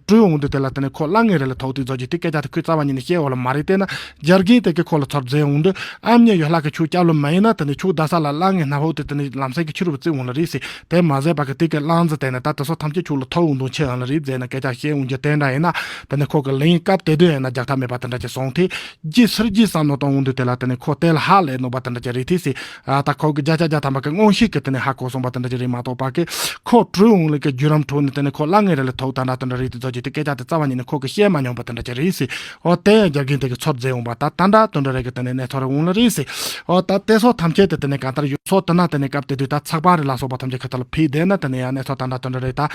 བྲོས་འོང་དུས་དེ་ལ་དེ་ནས་ཁོ་གླ་ངེས་རེད་ལ་ཐོག་དུས་ཚོད་ཀྱི་དེ་སྐད་ཆ་དེ་ཁོས་རྩ་བ་ཉིད་ནས་བཤད་འོ་ལ་མ་རེད་དེ་ན་རྒྱ་རྒན་དེ་གི་ཁོ་ལ་ཚོར་མཛད་འོང་དུས་ཨ་མྱེས་ཡོད་ལྷ་གི་ཆུ་སྐྱབས་ལོ་མ་ཡིན་ན་དེ་ནས་ཆུ་ད་ས་ལ་གླ་ངེས་སྣ་ཧོ་དེ་དེ་ནས་ལམ་སེང་གི་ཆུ་རུ་བརྩི་འོང་ལ་རེད་ཟེར། དེ་མ་ཟད་པ་གི་དེ་གི་གླང་རྫི་དེ་ནས་ད་དེ་སོགས་ཐམས་ཅད་ཆུ་ལ་ཐོག་འོང་དུས་ཆེ་ཡང་ལ་རེད་ཟེར་ན་སྐད་ཆ་བཤད་འོང་རྒྱུ་དེ་འདྲ་ཡིན་ན་དེ་ནས་ཁོ་གི་ལན་སྐབས་དེ་དུས་ཡིན་ན་རྒྱག་ཐབས་མེད་པ་དེ་འདྲ་ཅིག་སོང་ཐེ། རྗེས་སུ་རྗེས་བསམ་མནོ་གཏོང་འོང་དུས་དེ་ལ་དེ་ནས་ཁོ་དེ་ལ་ཧ་ལས་ནོ་པ་དེ་འདྲ་ཅིག་རེད་ཐེ་ཟེར། ཨ་ད་ཁོ་གི་བརྒྱ་ཆ་བརྒྱ་ཐམ་པ་གི་མངོན་ཤེས་ཀྱི་དེ་ནས་ཧ་གོ་སོང་པ་དེ་འདྲ་ཅིག་རེད་མ་གཏོགས་པ་གི་ཁོ་བྲོས་འོང་ལེ་གི་བརྒྱུད་རིམ་ཁྲོད་ནས་དེ་ནས་ཁོ་གླ་ངེས་རེད་ལ་ཐོག་ད་འདྲ་དེ་འདྲ་རེད་དེ་ཚོ་ཅིག་དེ་སྐད་ཆ་དེ་རྩ་བ་ཉིད་ནས་ཁོ་གི་བཤད་མ་མྱོང་པ་དེ་འདྲ་ཅིག་རེད་ཟེར། འོ་དེ་ཡང་རྒྱ་རྒན་དེ་གི་ཚོར་མཛད་འོང་པ་ད་ད་འདྲ་དེ་འདྲ་རེད་གི་དེ་ནས་གནས་ཚུལ་རེ་འོང་ལ་རེད་ཟེར། འོ་ད་དེ་སོགས་ཐམས་ཅད་དེ་དེ་ནས་གང་ལྟར་ཡོད་སོགས་དེ་ན་དེ་ནས་སྐབས་དེ་དུས་ད་ཚགས་པར་རེ་ལ་སོགས་པ་ཐམས་ཅད་ཁ་ཐག་ལ་ཕུད་བསྡད་ན་དེ་ནས་ཡང་གནས་ཚུལ་ད་འདྲ་དེ་འདྲ་རེད་ད།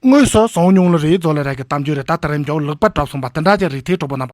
དངོས་སུ་བྱུང་མྱོང་ལ་རེད་རྫོགས་ལེ་རེད་གི་གཏམ་རྒྱུད་རེད་ད་དེ་རིང་མགྱོགས་ལེགས་པར་གྲུབ་སོང་པ་དེ་འདྲ་ཅིག་རེད་ཐེ་གྲོགས་པོ་རྣམ་པ།